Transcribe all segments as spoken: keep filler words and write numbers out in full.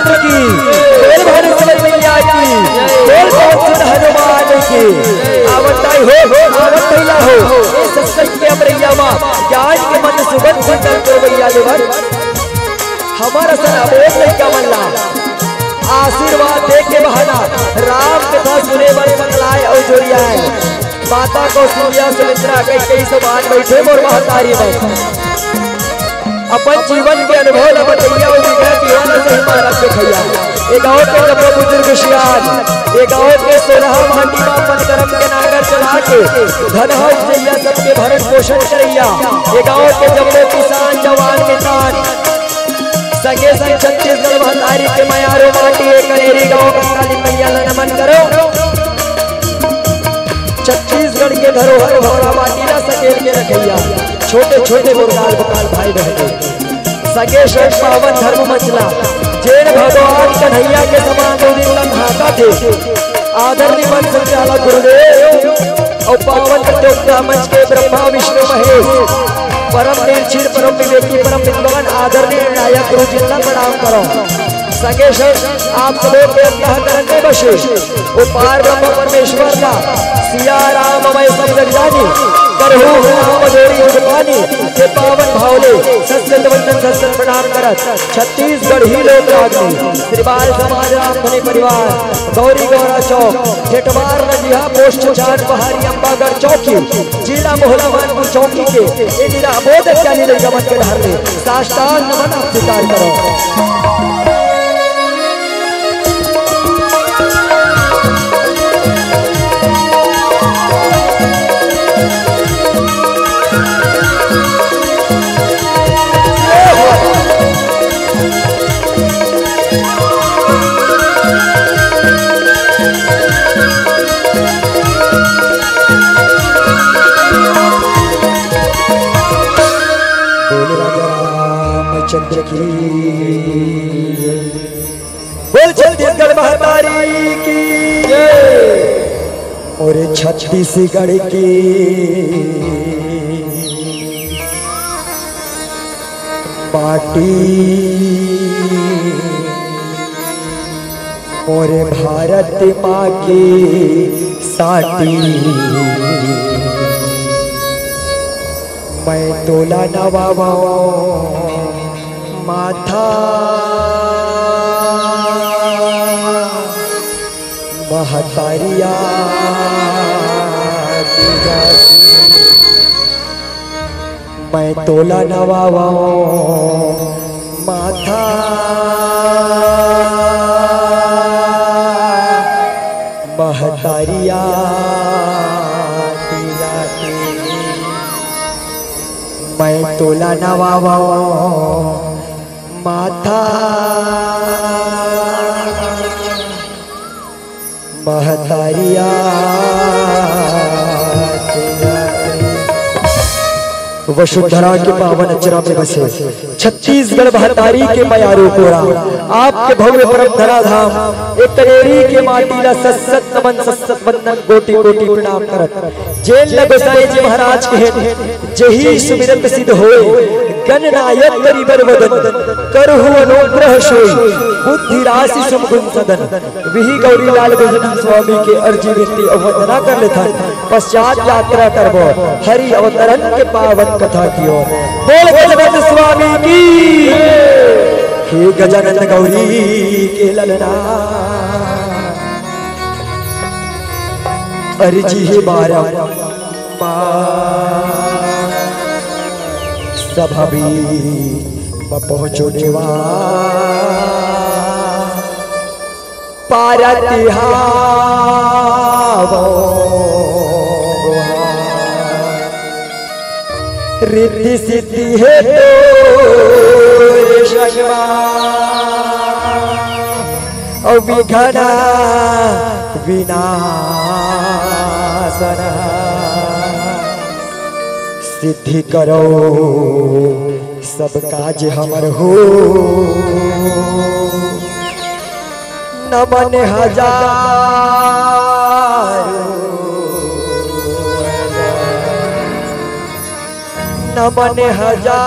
की, बोल भैरव मैया की, बोल पवन सुत हनुमान की। आवत आई हो, आवत भैया हो, ए सत्संग के अमरैया मा, ज्ञान के मंद सुगंध संतन को भैया देवर। हमर असन अबोध लइका मन ला आशीर्वाद दे के बहाना, राम कथा सुने बर सकलाय अउ जोरियाय। माता कौशल्या, सुमित्रा, कई कई समान बैठे मोर महतारी मन। अपन जीवन के अनुभव ला बतइया अउ बिना दीवाना सही मारत के भैया। ए गाँव के जम्मो बुजुर्ग सियान, ए गाँव के सोरहा माटी मा अपन करम के नांगर चला के धन ह उपजइया, सबके भरण पोषण करइया, ए गाँव के जम्मो किसान, जवान, मितान, संगे संग छत्तीसगढ़ महतारी के मयारो माटी, ए कनेरी गाँव कंकाली मैया ला नमन करो। छत्तीसगढ़ के धरोहर भौरा माटी ला सकेल के रखइया, छोटे छोटे मोर गाल बकाल भाई बहन, संगे संग पावन धर्म मंच ला, जेन भगवान कन्हैया के समान दो दिन ला धाका थे। आदरणीय मंच संचालक गुरुदेव अउ पावन प्रतियोगिता मंच के ब्रह्मा विष्णु महेश, परम निर्छीण, परम विवेकी, परम विद्वान, आदरणीय नायक गुरु जी ला प्रणाम करो। संगे संग आप सबो के अंतःकरण में बसे ओ पार ब्रह्म परमेश्वर ला, सिया राम मैं सब जग जानी, करहु नाम जोड़ी जग पानी, के पावन भाव ले सत सत वंदन सत सत प्रणाम करत छत्तीसगढ़ी लोक राग में श्री बाल समाज राम धनी परिवार, गौरी गौरा चौक, ठेठवार नदिया, पोस्ट चार पहाड़ी, अम्बागढ़ चौकी, जिला मोहला मानपुर चौकी के ए निराबोध ज्ञानी लइका मन के डहर ले साष्टांग नमन आप स्वीकार करो। बोल राजा रामचंद्र की, बोल छत्तीसगढ़ महतारी की, और छत्तीसगढ़ की माटी, मोरे भारत माँ की साटी। मैं तोला नवावो माथा महतारिया की जाति। मैं तोला नवावो माथा महतारिया की जाति। मैं तोला नवावो माथा महतारिया तेरा। वसुंधरा के पावन अचरा में बसे छत्तीसगढ़ महतारी के मयारू कोरा, आपके भव्य परम धरा धाम एक कनेरी के माटी ला सत सत नमन, सत सत वंदन, कोटि कोटि प्रणाम करत जेन ल गोसाई जी महाराज कहेन, जेहि सुमिरत सिद्ध होय, गणनायक करि बर वदन, करहु अनुग्रह सोई, बुद्धि राशि सुमगुन सदन। विहि गौरी लाल बिहना स्वामी के अर्जी विनती अउ वंदना कर लेथन। पश्चात यात्रा करबो हरि अवतरण के पावन कथा की ओर। बोल गजानंद स्वामी की। हे गजानंद गौरी के ललना, अर्जी हे बारंबार, सभा बीच म पहुँचो देवा, पारती हावो। रिद्धि सिद्धि हे तोर संगमा, अउ विघ्न विनाशन सिद्धि करो, सब काज हमर हो। नमन हजारों नमन हजारों।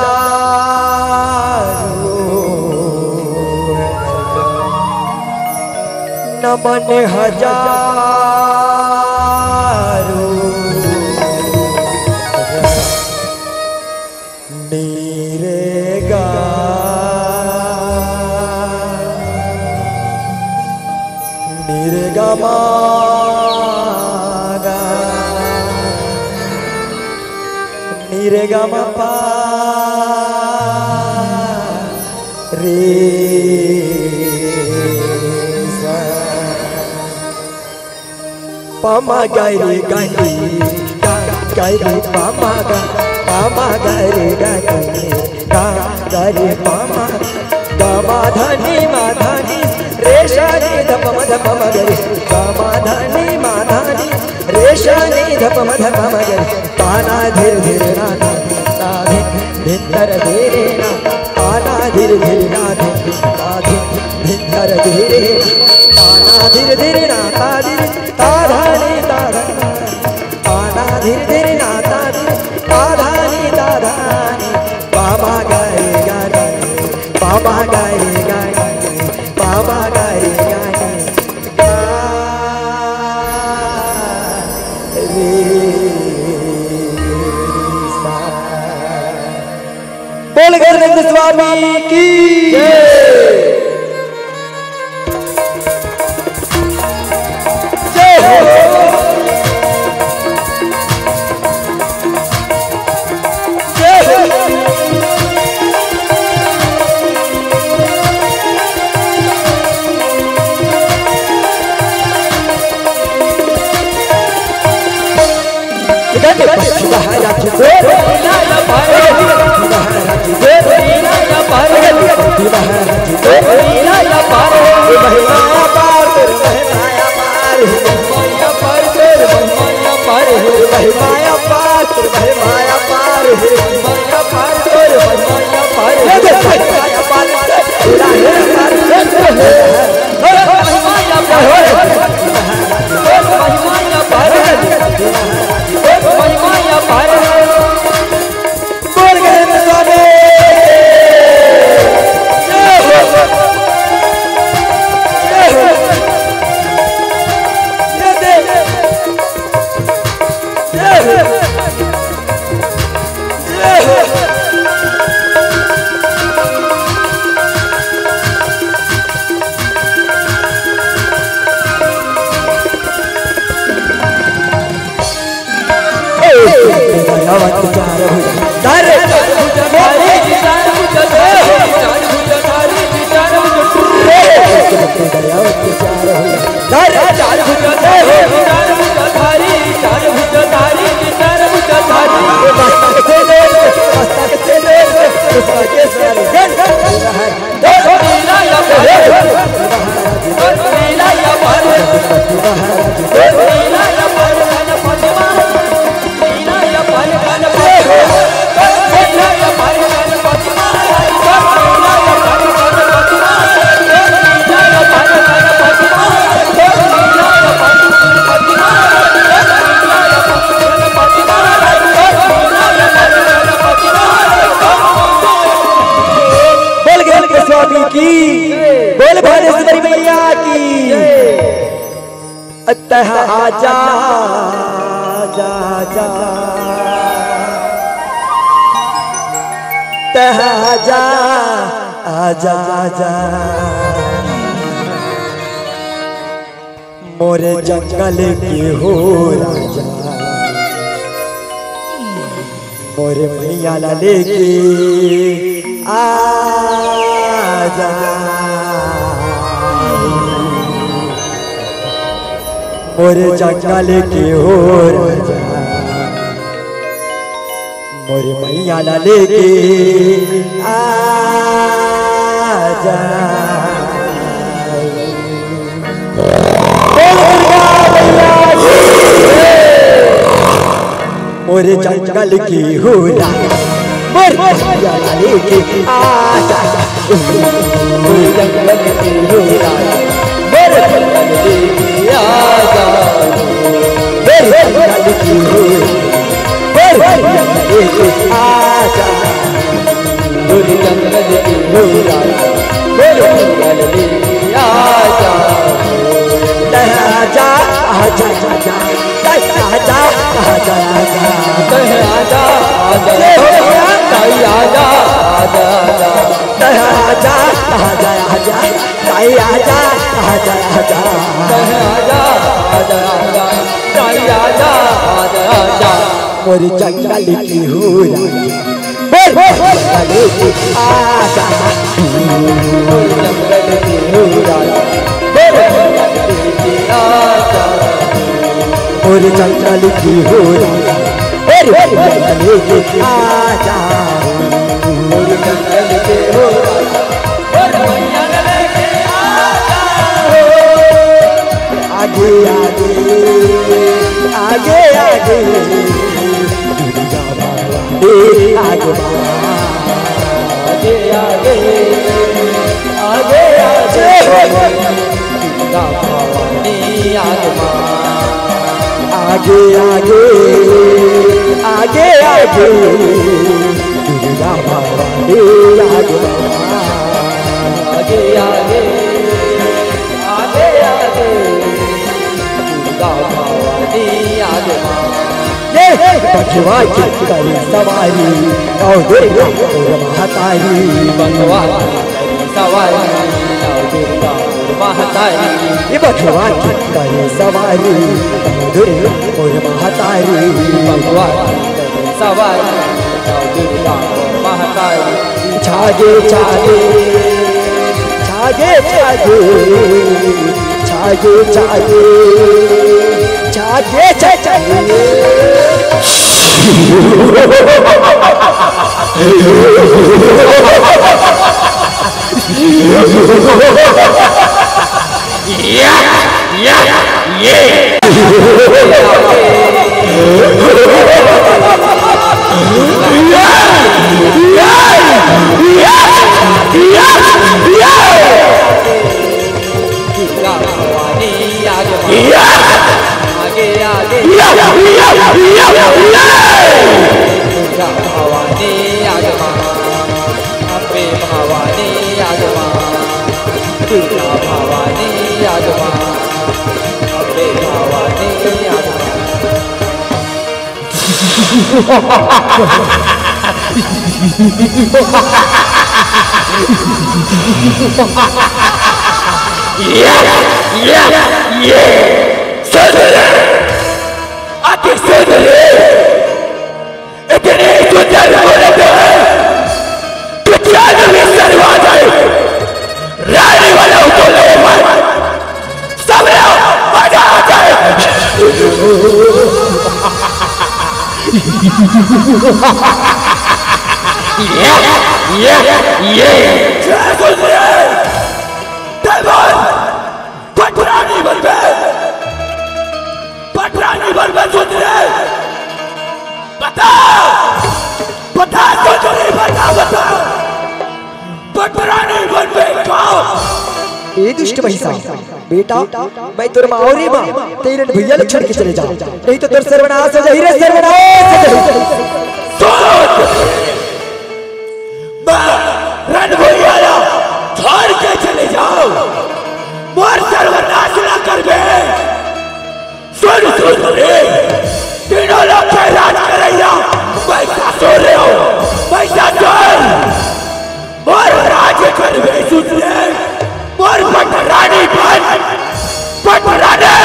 मन हजारों निरेगा, निरेगा मागा, निरेगा मा पा रे सा। पमा गा रे गा रे गा, गा रे पमा गा, पमा गा रे गा रे गा, गा रे पमा, गा मा धा नी मा धा नी, रे सा नी ध प म ध प म ग रे, गा मा धा नी मा धा नी, रे सा नी ध प म ध प म ग रे, पा ना धिर धिर ना ना ना धिन धिन धर धीरे ना, पा ना धिर धिर ना धिन धिन पा धिन धिन धर धीरे ना, पा ना धिर धिर ना ता धिर ता धा नी ता धा नी, पा ना धिर धिर ना ता धिर ता धा नी ता धा नी, पा मा गा रे गा रे, पा मा गा रे गा रे, पा मा गा रे गा रे। बोल गणेश स्वामी की जय। जय हो। जय हो। बोल गणेश स्वामी की, बोल भुवनेश्वरी मैया की। तह आजा, आजा, आजा। तह आजा, आजा, आजा। मोरे जंगल के हो राजा, मोरे मैया ला लेके आजा। मोरे जंगल के हो राजा, मोरे मैया ला लेके आजा। बोल दुर्गा मैया की। मोरे जंगल के हो राजा, मोरे मैया ला लेके आजा। मोरे जंगल के हो राजा, मोरे मैया ला लेके आजा। मोरे जंगल के हो, मोरे मैया ला लेके आजा। मोरे जंगल के हो राजा, मोरे मैया ला लेके आजा। आजा, आजा, आजा। आजा, आजा, आजा, आजा। ताई आजा, आजा, आजा। आजा, आजा, आजा। ताई आजा, आजा, आजा। मोर जंगल के हो राजा। बोल, बोल, बोल। जंगल के आजा। मोर जंगल के हो राजा। बोल, जंगल के आजा। मोर जंगल के हो राजा। अरे, अरे, अरे, आ जाओ। मोर जंगल के हो राजा, मोर मैया लेके आ जाओ। आगे, आगे, आगे, आगे, दुर्गा भवानी आगे। आगे, आगे, आगे, आगे। दुर्गा भवानी आगमन। आगे, आगे, आगे, आगे, दुर्गा भवानी आगमन। आगे, आगे, आगे, आगे, दुर्गा भवानी आगमन। ये बघवा के करे सवारी, नौ दुर्गा मोर महतारी। बघवा के करे सवारी, नौ दुर्गा मोर महतारी। ये बघवा के करे सवारी, नौ दुर्गा मोर महतारी। बघवा के करे सवारी, नौ दुर्गा मोर महतारी। जागे, जागे, जागे, जागे, जागे, जागे, जागे, जागे। या, या, ये। दुर्गा भवानी आगमन। या। आगे, आगे। या, या, या, या। दुर्गा भवानी आगमन। अम्बे भवानी आगमन। दुर्गा भवानी आगमन। अम्बे भवानी आगमन। ये, ये, ये। सुन ले। अति सुन ले। इतनी सुंदर मूरत है। तू चांद में शर्मा जाए। रानी वाला उतरने पर सबरा मजा आ जाए। ये, ये, ये। जय सुंदरी। देवर, पटरानी बनबे, पटरानी बनबे सुंदरी। बता, बता सुंदरी, बता, बता। पटरानी बनबे का? ए दुष्ट महिषा, बेटा, मैं तोर माँ अउ रे माँ, तेरे भैया ल छोड़ के चले जा, नहीं तो तोर सर्वनाश हो जाही रे, सर्वनाश हो जाही। सुन! मैं रण भैया ल छोड़ के चले जाओ, मोर सर्वनाश ना करबे। सुन, सुन रे, तीनों लोक के राज करइया महिषासुर रे हो, महिषासुर। मोर राज करबे सुन रे, मोर पटरानी बन, पटरानी।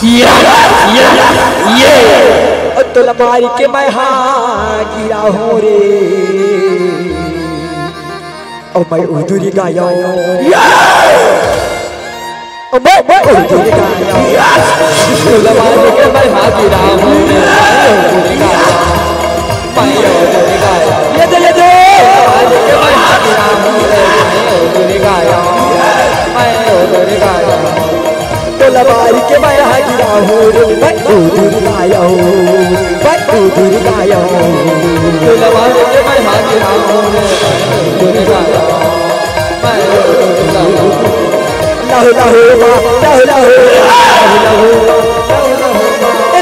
ये, ये, ये। ओ तोला मार के मैं हा गिरा हूँ रे। ओ मैं उदुरी गायो। ओ मैं, मैं उदुरी गायो। लबान के मैं हाथी राम हूँ। मैं उदुरी गायो। ये दे, ये दे। लबान के मैं हाथी राम हूँ। मैं उदुरी गायो। मैं उदुरी गायो। तोला मार के मैं हा गिरा हूँ रे, मैं उदुरी गायो, मैं उदुरी गायो। तोला मार के मैं हा गिरा हूँ रे, मैं उदुरी गायो, मैं उदुरी गायो। लाहो, लाहो, माँ, लाहो, लाहो, लाहो, लाहो, माँ,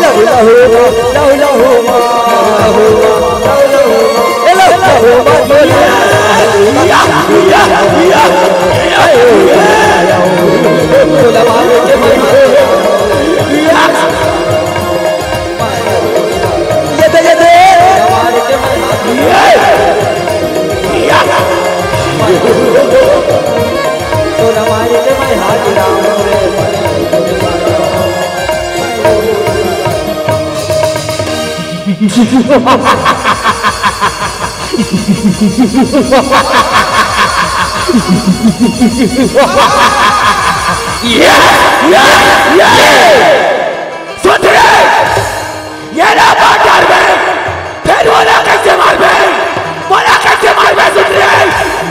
लाहो, लाहो, माँ, लाहो, लाहो, माँ, लाहो, लाहो, माँ, ए, लाहो, लाहो, माँ, बोल। या, या, या, या। ये दे, ये दे। ये, ये, ये। सुन रे, ये ना बात डर में, फिर बोला कैसे मार में, बोला कैसे मार में, सुन रे,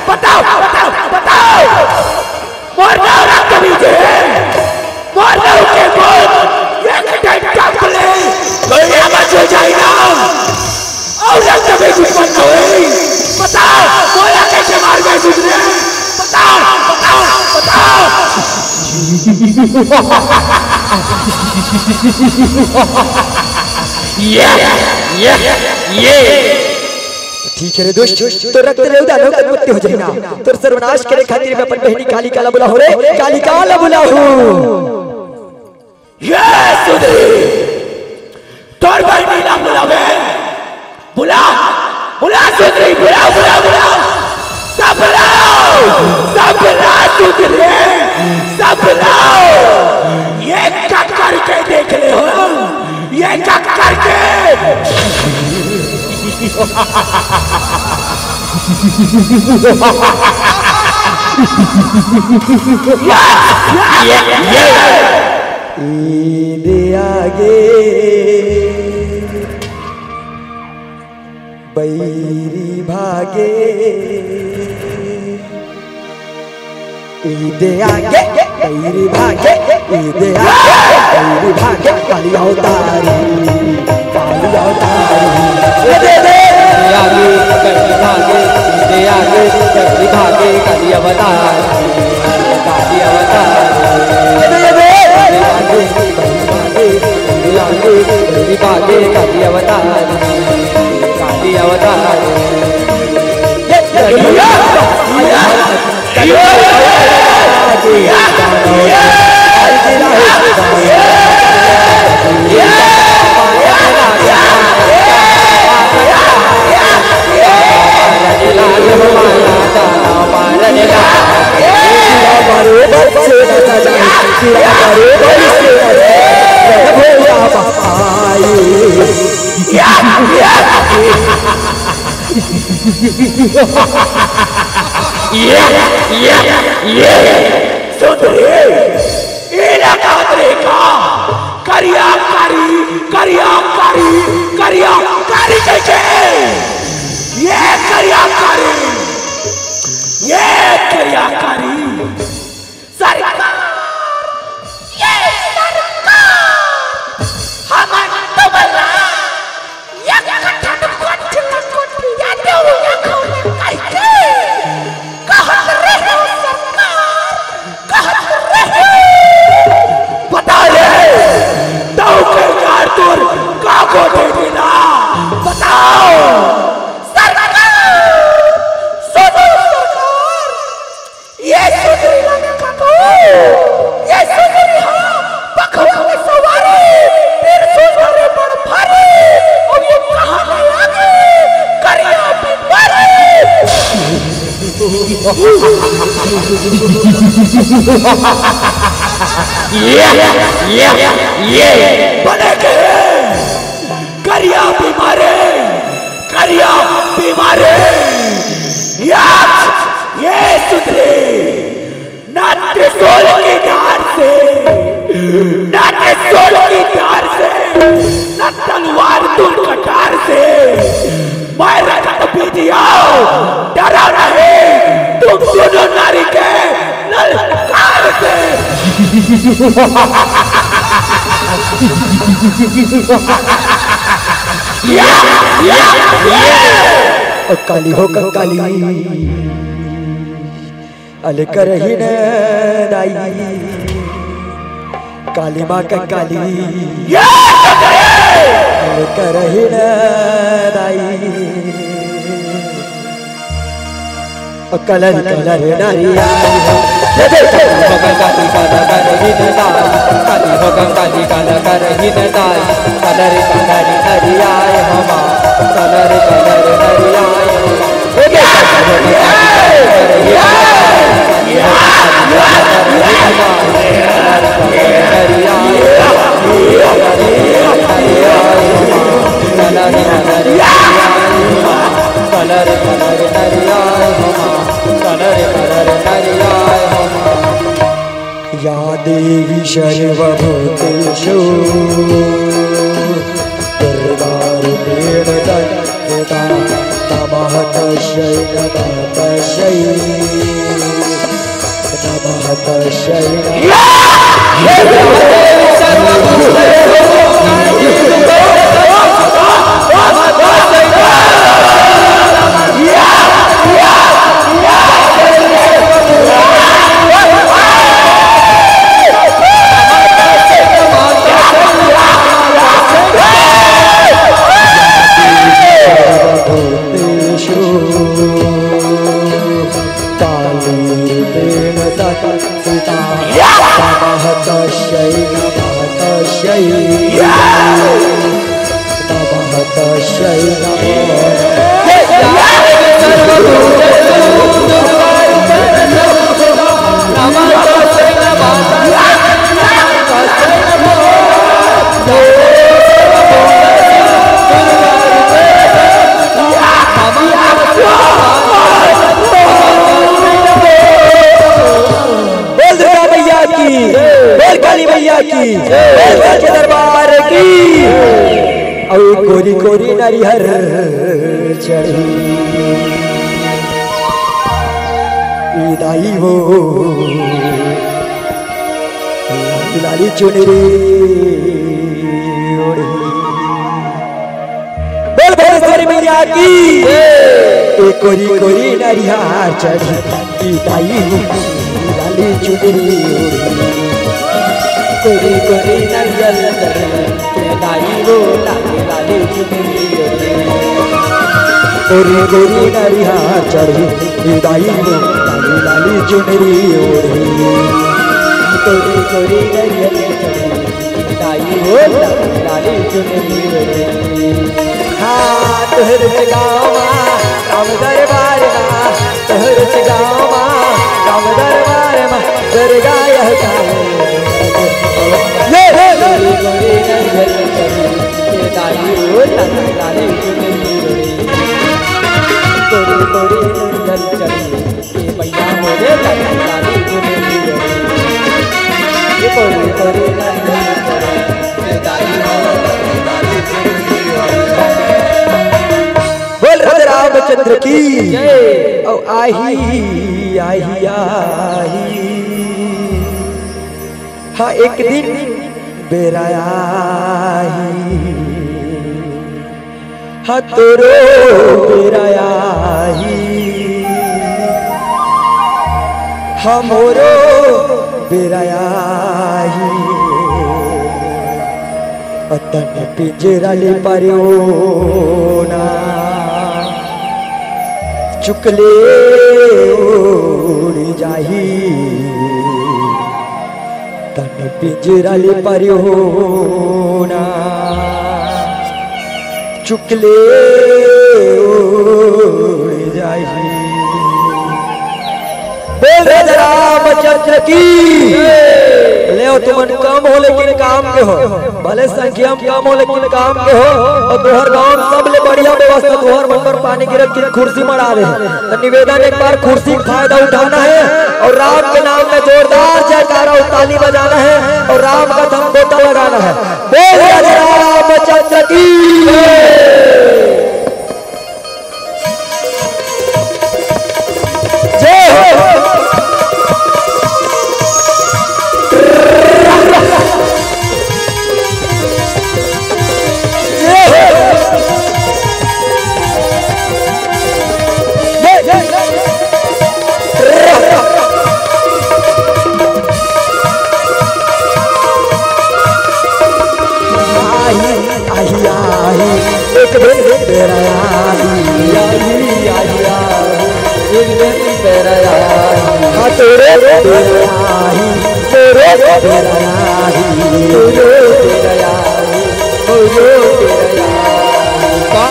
बताओ, बताओ, बताओ। मोर नवरा कवि जे, मोर नव के बोल, एक डंडा पले, तो ये मत हो जाए ना। और जब कभी दुश्मन न होई, बताओ, बोला कैसे मार गए दूसरे? बताओ, बताओ, बताओ। ये, ये, ये। ठीक है रे दुष्ट, तो रक्त रे दानव के उत्पत्ति हो जाएगा। तो सर्वनाश करे खातिर मैं अपन बहनी कालिका ला बुलाहूं रे, कालिका ला बुलाहूं। ये सुधरी, तोर बहनी ला बुलावे, बुला, बुला सुधरी, बुला, बुला, बुला, सब लाओ, सब ला सुधरी, सब लाओ, ये क्या करके देख ले हो, ये क्या करके। ये, ये, ये। ईद आगे बैरी भागे, ईद आगे बैरी भागे, ईद आगे बैरी भागे, काली अवतारी, काली अवतारी। ये दे दे। ईद आगे बैरी भागे, ईद आगे बैरी भागे, काली अवतारी, काली अवतारी। ये दे, ये दे। ईद आगे बैरी भागे, ईद आगे बैरी भागे, काली अवतारी, काली अवतारी। ये, ये, ये, ये। ये, ये, ये, सुन रे, ये ना कहत रे का, करिया कारी, करिया कारी, करिया कारी कह के, ये करिया कारी, ये करिया कारी। सरकार, ये सरकार, हमन तुमला एक ठन कोठी ला कोठी या देवया खौरे कहिके कहत रहे सरकार, कहत रहे। बता रे, तौ के कार तोर का कोठी मिला? बताओ। सरकार, सुनो सरकार, ये सुंदरी ला देखा तो, ये सुंदरी हा, पखवा में सवारी, त्रिशूल धरे बड़ भारी, अब ये कहाँ ले आगे, करिया बीमारी। ये, ये, ये, बने के करिया बीमारी, करिया बीमारी। याद, ये सुधरे, ना त्रिशूल की धार से, ना त्रिशूल की धार से, ना तलवार तुल कटार से, मैं रखत भी दिया, डरा नहीं तुम दोनों नारी के ललकार से। या, या, या। ओ काली हो कंकाली, अले करहिन दाई, काली माँ कंकाली, या। अले करहिन दाई। कलर कलर नरिया हो। जय जय काली हो गंगा काली काला कर ही न दाई, काली हो गंगा काली काला कर ही न दाई, कलर कलर नरिया हो माँ, कलर कलर नरिया हो माँ। जय जय काली हो गंगा काली काला कर ही न दाई, काली हो गंगा काली काला कर ही न दाई, कलर कलर नरिया हो माँ, कलर कलर नरिया हो माँ, कलर कलर नरिया हो माँ। कलर कलर नरिया हो। या देवी सर्वभूतेषु दुर्गारूपेण संस्थिता। नमः तस्यै नमः तस्यै नमः तस्यै नमः। भूतेषु काली रूपेण संस्थिता। नमः तस्यै नमः तस्यै नमः तस्यै नमः। बोल दुर्गा मैया की, बोल काली मैया की, बोल सच्चे दरबार की। अउ कोरी कोरी नरिहर चढ़ी, ए दाई वो लाली लाली चुनरी ओढ़ी। बोल भुवनेश्वरी मैया की। ए कोरी कोरी नरिहर चढ़ी, ए दाई वो लाली चुनरी ओढ़ी। कोरी कोरी नरिहर चढ़ी, ए दाई वो लाली लाली चुनरी ओढ़ी। कोरी कोरी नरिहर चढ़ी, ए दाई वो लाली लाली चुनरी ओढ़ी। कोरी कोरी नरिहर चढ़ी, दाई हो लाली चुनरी ओढ़ी। हाँ, तोहर गाँव मा, राम दरबार मा, तोहर गाँव मा, राम दरबार मा, दुर्गा यह गाँव। ये, ये, ये। गोरी गोरी नरिहर चढ़ी, ये दाई हो लाली चुनरी ओढ़ी। गोरी गोरी नरिहर चढ़ी, ए मैया मोरे लाली चुनरी ओढ़े। ए तोरी तोरी लाली चुनरी, ए दाई हो लाली चुनरी ओढ़े। बोल राजा रामचंद्र की। जय। अउ आही, आही, आही। हाँ, एक दिन बेरा आही। हाँ, तोरो बेरा आही, हमरो बेरा आही। तन पिंजरा ले पारियो ना, चुकले उड़ जाही। तन पिंजरा ले पारियो ना, चुकले उड़ जाही। बोल राजा रामचंद्र की। ले तुमन कम हो लेकिन काम के हो, भले संख्या में कम हो लेकिन काम के हो। अउ तुहर गाँव में सबले बढ़िया व्यवस्था, तुहर मन बर पानी गिरत कि कुर्सी मड़ा रहे। तो निवेदन, एक बार कुर्सी का फायदा उठाना है अउ राम के नाम में जोरदार जयकारा अउ ताली बजाना है अउ राम का थमगोटा लगाना है। बोल राजा रामचंद्र की। जय हो। आही, आही, आही, एक दिन बेरा आही, आही, आही, आही। एक दिन तेरा यार, हाँ, तोरे तेरा यार, तोरे तेरा यार, तोरे तेरा यार, तोरे तेरा यार। का?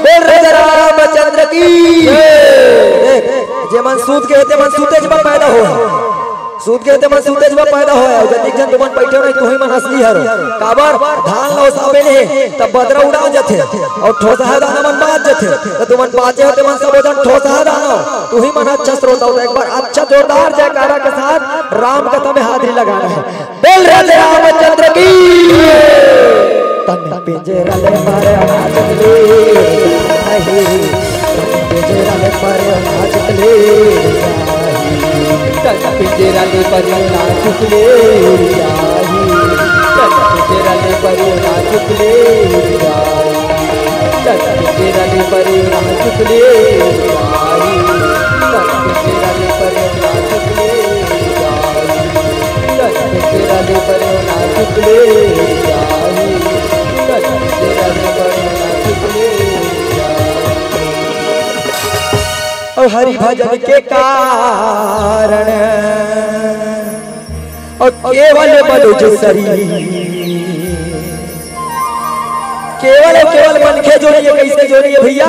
बोल राजा रामचंद्र की। देख, जे मन सूत के हे, ते मन सूते जब पैदा हो। सूत के ते मन सूते जब पैदा होय, अउ जतिक झन तुमन बइठे हो नहीं, तुही मन असली हरो। काबर? धान ल ओसाबे नहीं, तब बदरा उड़ा जथे, अउ ठोसहा दाना मन बाच जथे। त तुमन बाचे हो, ते मन सबो झन ठोसहा दाना हो। तुही मन अच्छा श्रोता हो, त एक बार अच्छा जोरदार जयकारा के साथ राम कथा में हाजिरी लगाना हे। बोल राधे रामचंद्र की। तन पिंजरा ले परे नाचुक ले जाही। तन पिंजरा ले परे नाचुक ले जाही। तन पिंजरा ले परे नाचुक ले जाही। तन पिंजरा ले परे नाचुक ले जाही। तन पिंजरा ले परे नाचुक ले जाही। तन पिंजरा ले परे नाचुक ले जाही। तन पिंजरा ले परे नाचुक ले जाही। तन पिंजरा ले परे नाचुक ले जाही। अउ हरि भजन के कारण अउ केवल मनुज शरीर। केवल अउ केवल मनखे जोड़िए, कइसे जोड़िए भइया?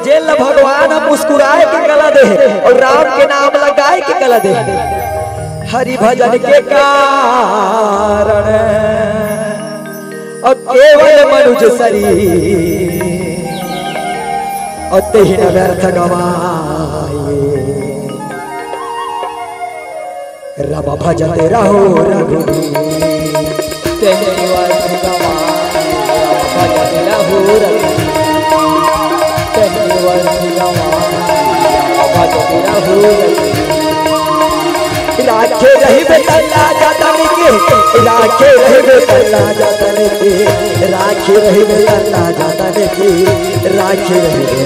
जेन ल भगवान ह मुस्कुराए के कला दे हे अउ राम के नाम लगाए के कला दे हे। हरि भजन के कारण अउ केवल मनुज शरीर, अउ तेहि न व्यर्थ गवाए। रब भजत रहो रघुवीर। तेहि न व्यर्थ गवाए, रब भजत रहो रघुवीर। तेहि न व्यर्थ गवाए, रब भजत रहो रघुवीर। राखे रहिबे तन ला जतन के, राखे रहिबे तन ला जतन के, राखे रहिबे तन ला जतन के, राखे रहिबे।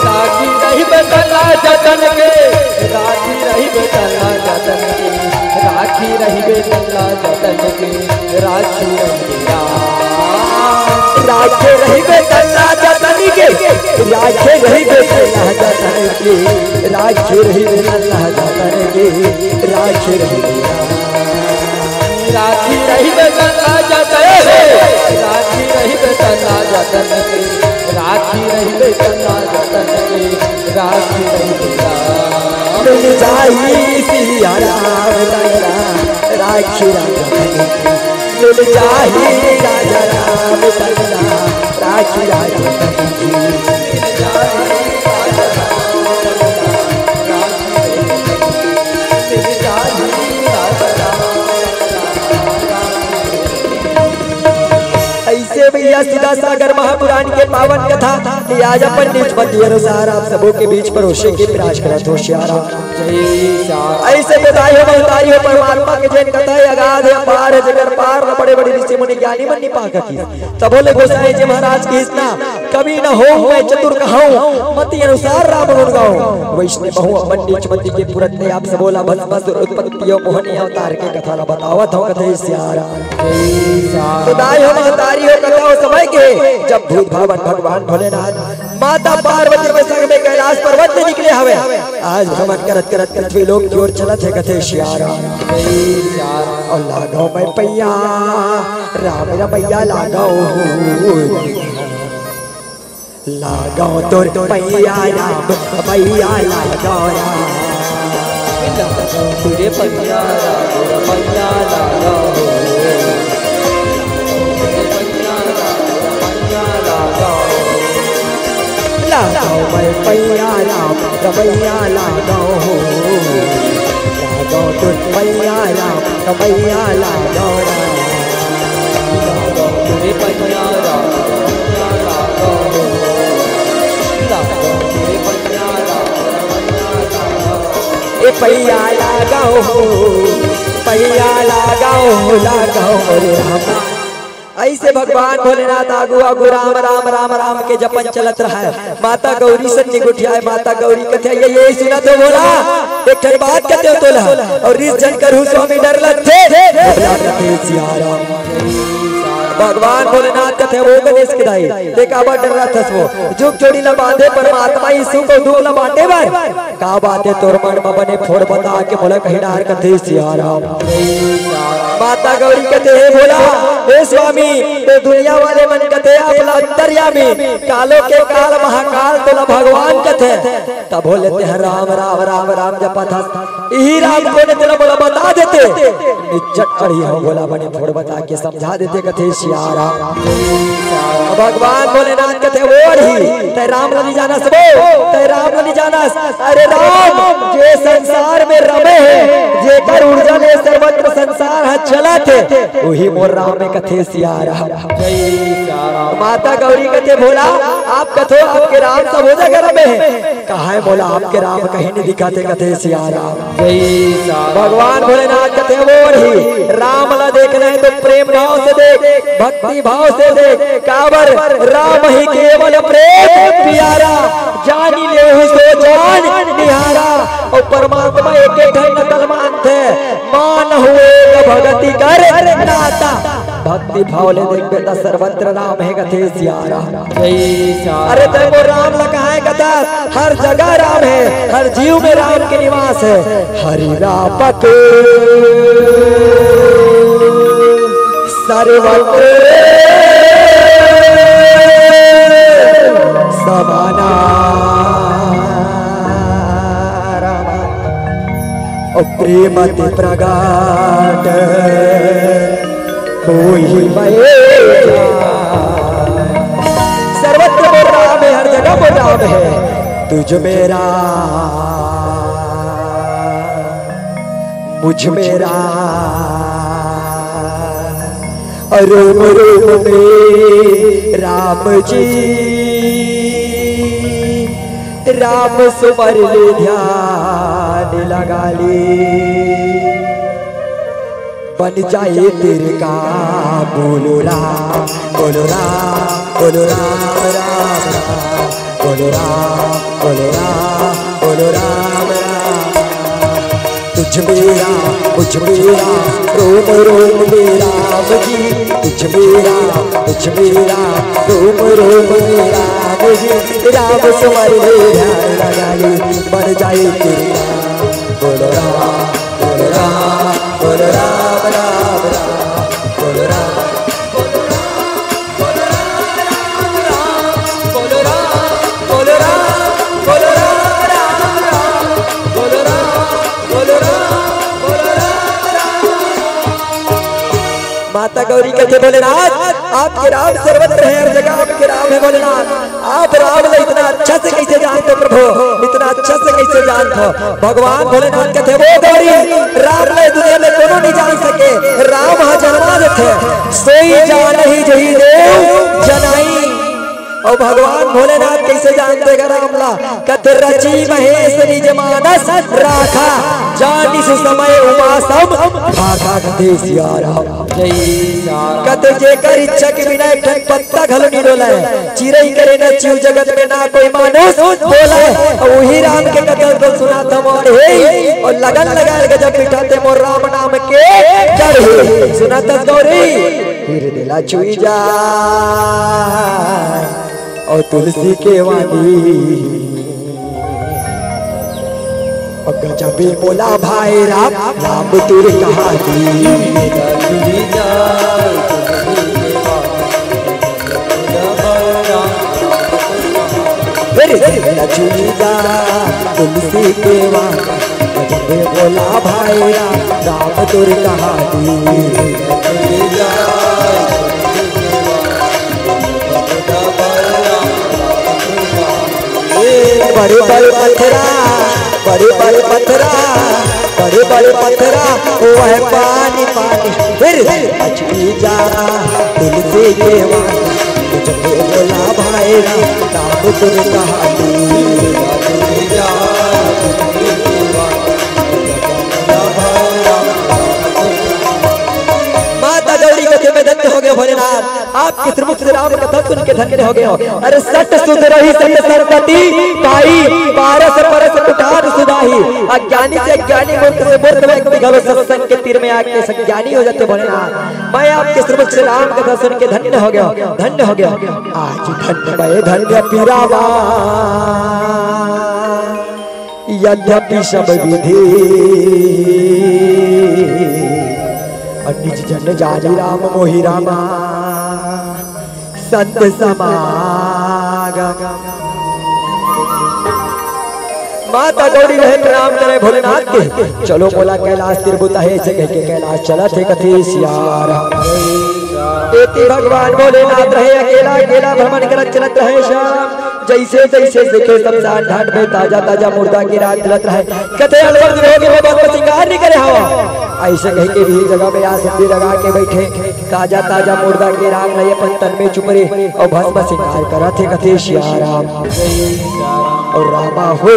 राखी रहिबे तन ला जतन के, राखी रहिबे तन ला जतन के, राखी रहिबे तन ला जतन के, राखी रहिबे राम। राखे रहिबे तन ला जतन के, राखे रहिबे तन ला जतन के, राखे रहिबे तन ला जतन के, राखे रहिबे राम। राखी रहिबे तन ला जतन के, राखी रहिबे तन ला जतन के, राखी रहिबे तन ला जतन के, राखी रहिबे राम। मिल जाही सिया राम तन ला, राखी राम तन के। मिल जाही राजा राम तन ला, राखी राम तन के। मिल जाही राजा राम तन ला, राखी राम तन के। मिल जाही राजा राम तन ला, राखी राम तन के। अइसे भइया सुधा सागर महापुराण के पावन कथा, ये आज अपन निज मति अनुसार आप सबो के बीच परोसे के प्रयास करत हों सिया राम। जय सिया राम। अइसे तो दाई हो महतारी हो परमात्मा के जेन कथा हे अगाध हे अपार हे, जेकर पार न बड़े बड़े ऋषि मुनि ज्ञानी मन नि पाकत हे। तभो ले गोसाई जी महाराज कहिस ना, कवि न होहूँ मैं चतुर कहाऊँ, मति अनुसार राम गुण गाऊँ। वइसने महूँ अपन नीच मति के पुरत ले आप सबो ला भस्मासुर उत्पत्ति अउ मोहनी अवतार के कथा ला बतावत हौं, कथे सिया राम। तो दाई हो महतारी हो कथा ओ समय के, जब भूत भावन भगवान भोलेनाथ माता पार्वती के संग में कैलाश पर्वत ले निकले हवे। आज भ्रमण करत करत पृथ्वी लोक की ओर चलत हे, कथे सिया राम। अउ लागव मैं पैया राम रमैया लागव, लागव तोर पैया राम रमैया लागव राम। लागव तोरे पैया राम रमैया लागव। लागव मैं पैया राम रमैया लागव हो। लागव तोर पैया राम रमैया लागव राम। लागव तोरे पैया राम रमैया लागव हो। लागव तोरे पैया राम रमैया लागव। ए पैया लागव हो, पैया लागव हो, लागव रे राम। अइसे भगवान भोलेनाथ आगू आगू राम राम राम राम के जपन चलत रहय। माता गौरी संग नि गोठियाय, माता गौरी कथे, "ये, ये सुनत हो भोला, एक ठन बात कथे हो तोला, अउ रिस झन करहू स्वामी डर लगथे।" भोला कथे, "सिया राम।" भगवान भोलेनाथ कथे, "वो गणेश के दाई, ते काबर डर्राथस वो? जुग जोड़ी ला बांधे परमात्मा यीशु को दुख ला बांटे बर। का बात हे तोर मन म बने फोड़ बता के मोला कहीं डार," कथे सियाराम। माता गौरी कथे, "हे भोला, हे स्वामी, ते दुनिया वाले मन कथे आप ला अंतर्यामी, कालो के काल महाकाल तोला भगवान कथे। तभो ले तेहा राम, राम, राम, राम जपत हस। इही राम कोन ए तेला मोला बता देते। निच्चट अड़ी हो भोला बने फोड़ बता के समझा देते," कथे सियाराम। भगवान भोलेनाथ कथे, "वो अड़ी, ते राम ला नी जानस वो, ते राम ला नी जानस। अरे राम, जे संसार में रमे हे, जेकर ऊर्जा ले सर्वत्र संसार ह चलत हे, उही मोर राम हे," कथे सियाराम। माता गौरी कथे, "भोला, आप कथो आपके राम सब हो जगह रमे हे, कहाँ हे मोला आपके राम कहीं नहीं दिखाते," कथे सियाराम। भगवान भोलेनाथ कथे, "वो अड़ी, राम ला देखना हे तो प्रेम भाव से देख, भक्ति भाव से देख, काबर राम ही केवल प्रेम पियारा, जानी लेहु सो जान निहारा।" अउ परमात्मा एक एक ठन नकल मानथे, मान हुए न भगति कर नाता। भक्ति भाव ले देखबे त सर्वत्र राम हे कथे सियाराम। अरे ते मोर राम ला कहाँ हे कथस, हर जगह राम हे, हर जीव में राम के निवास हे। हरि व्यापक सर्वत्र समाना। ओ प्रेम अति प्रगाढ़ होई मैं जान। सर्वत्र मोर राम हे, हर जगह मोर राम हे। तुझ में राम, मुझ में राम, रोम रोम में राम जी। राम सुमर ले ध्यान लगा ले। बन जाए तेरे काम। बोलो राम, बोलो राम, बोलो राम, राम, राम। बोलो राम, बोलो राम, बोलो राम, राम, राम। तुझ में राम, मुझ में राम, रोम रोम में राम जी। तुझ में राम, मुझ में राम, रोम रोम में राम जी। राम सुमर ले ध्यान लगा ले, बन जाए तेरे काम। बोलो राम, बोलो राम, बोलो राम, राम, राम। बोलो राम, बोलो राम, राम, राम। बोलो राम, बोलो राम, बोलो राम, राम, राम। बोलो राम, बोलो राम, बोलो राम, बोलो राम, राम, राम। माता गौरी कथे, "भोलेनाथ, आपके राम सर्वत्र हे, हर जगह आपके राम हे भोलेनाथ। आप राम ला इतना अच्छा से कैसे जानत हो प्रभु, इतना अच्छा से कैसे जानत हो?" भगवान भोलेनाथ कथे, "वो गौरी, राम ला दुनिया में कोनो नहीं जान सके, राम ह जाना देथे, सोई जानही जही देव जनाई।" अउ भगवान भोलेनाथ कैसे जानथे गा राम ला? कथे, "रची महेश निज मानस राखा, जानिस समय उमा सब भाखा।" कथे सियाराम। कथे, "जेकर इच्छा के बिना एक ठन पत्ता घलो नी डोलय, चिरई करे न चिऊ जगत में ना कोई मानुष बोलय।" अउ उही राम के कथा ल सुनात हवं हे, अउ लगन लगाय गजब पिठाथे मोर राम नाम के गढ़ही। सुनत हस गौरी? फिर दिला छुई जा। अउ तुलसी के वाली गजबे मोला भाई राम, राम तुर कहानी। फिर लचुई जा तुलसी के वाली, गजबे मोला भाई राम, राम तुर कहानी। बड़े बड़े पथरा, बड़े बड़े पथरा, बड़े बड़े पथरा, वो है पानी पानी। फिर अचकी जा तुलसी के वाला, तुझे बोला भाई राम, राम तुम कहानी। माता गौरी कथे में धन्य हो गए भोलेनाथ। आपके श्रीमुख से राम कथा सुन के धन्य हो गयो। अरे सत सुध रही सत संपत्ति पाई, पारस परस कुठार सुधाही। अज्ञानी से अज्ञानी, मूर्ख से मूर्ख व्यक्ति घलो सत्संग के तीर में आके सज्ञानी हो जाथे भोलेनाथ। मैं आपके श्रीमुख से राम कथा सुन के धन्य हो गयो, धन्य हो गयो। आज धन्य मैं धन्य पीरा बा। यद्यपि सब विधि निज जन जानी राम मोहि रामा संत समागम। माता गौरी रहे प्रणाम करे भोलेनाथ के। चलो मोला कैलाश तिरबुता हे, ऐसे कह के कैलाश चलत हे कथे सियार। एती भगवान भोलेनाथ रहे अकेला, अकेला भ्रमण करत चलत रहे श्याम। जैसे जैसे देखे शमशान घाट में ताजा ताजा मुर्दा के राख मिलत रहे। कथे अलवर दुर्गे में बहुत श्रृंगार नहीं करे हवा। ऐसे कह के भी जगह में आसन भी लगा के बैठे। ताजा ताजा मुर्दा के राख लई अपन तन में चुपरे अउ भस्म श्रृंगार करत हे कथे सियाराम। अउ रामा हो,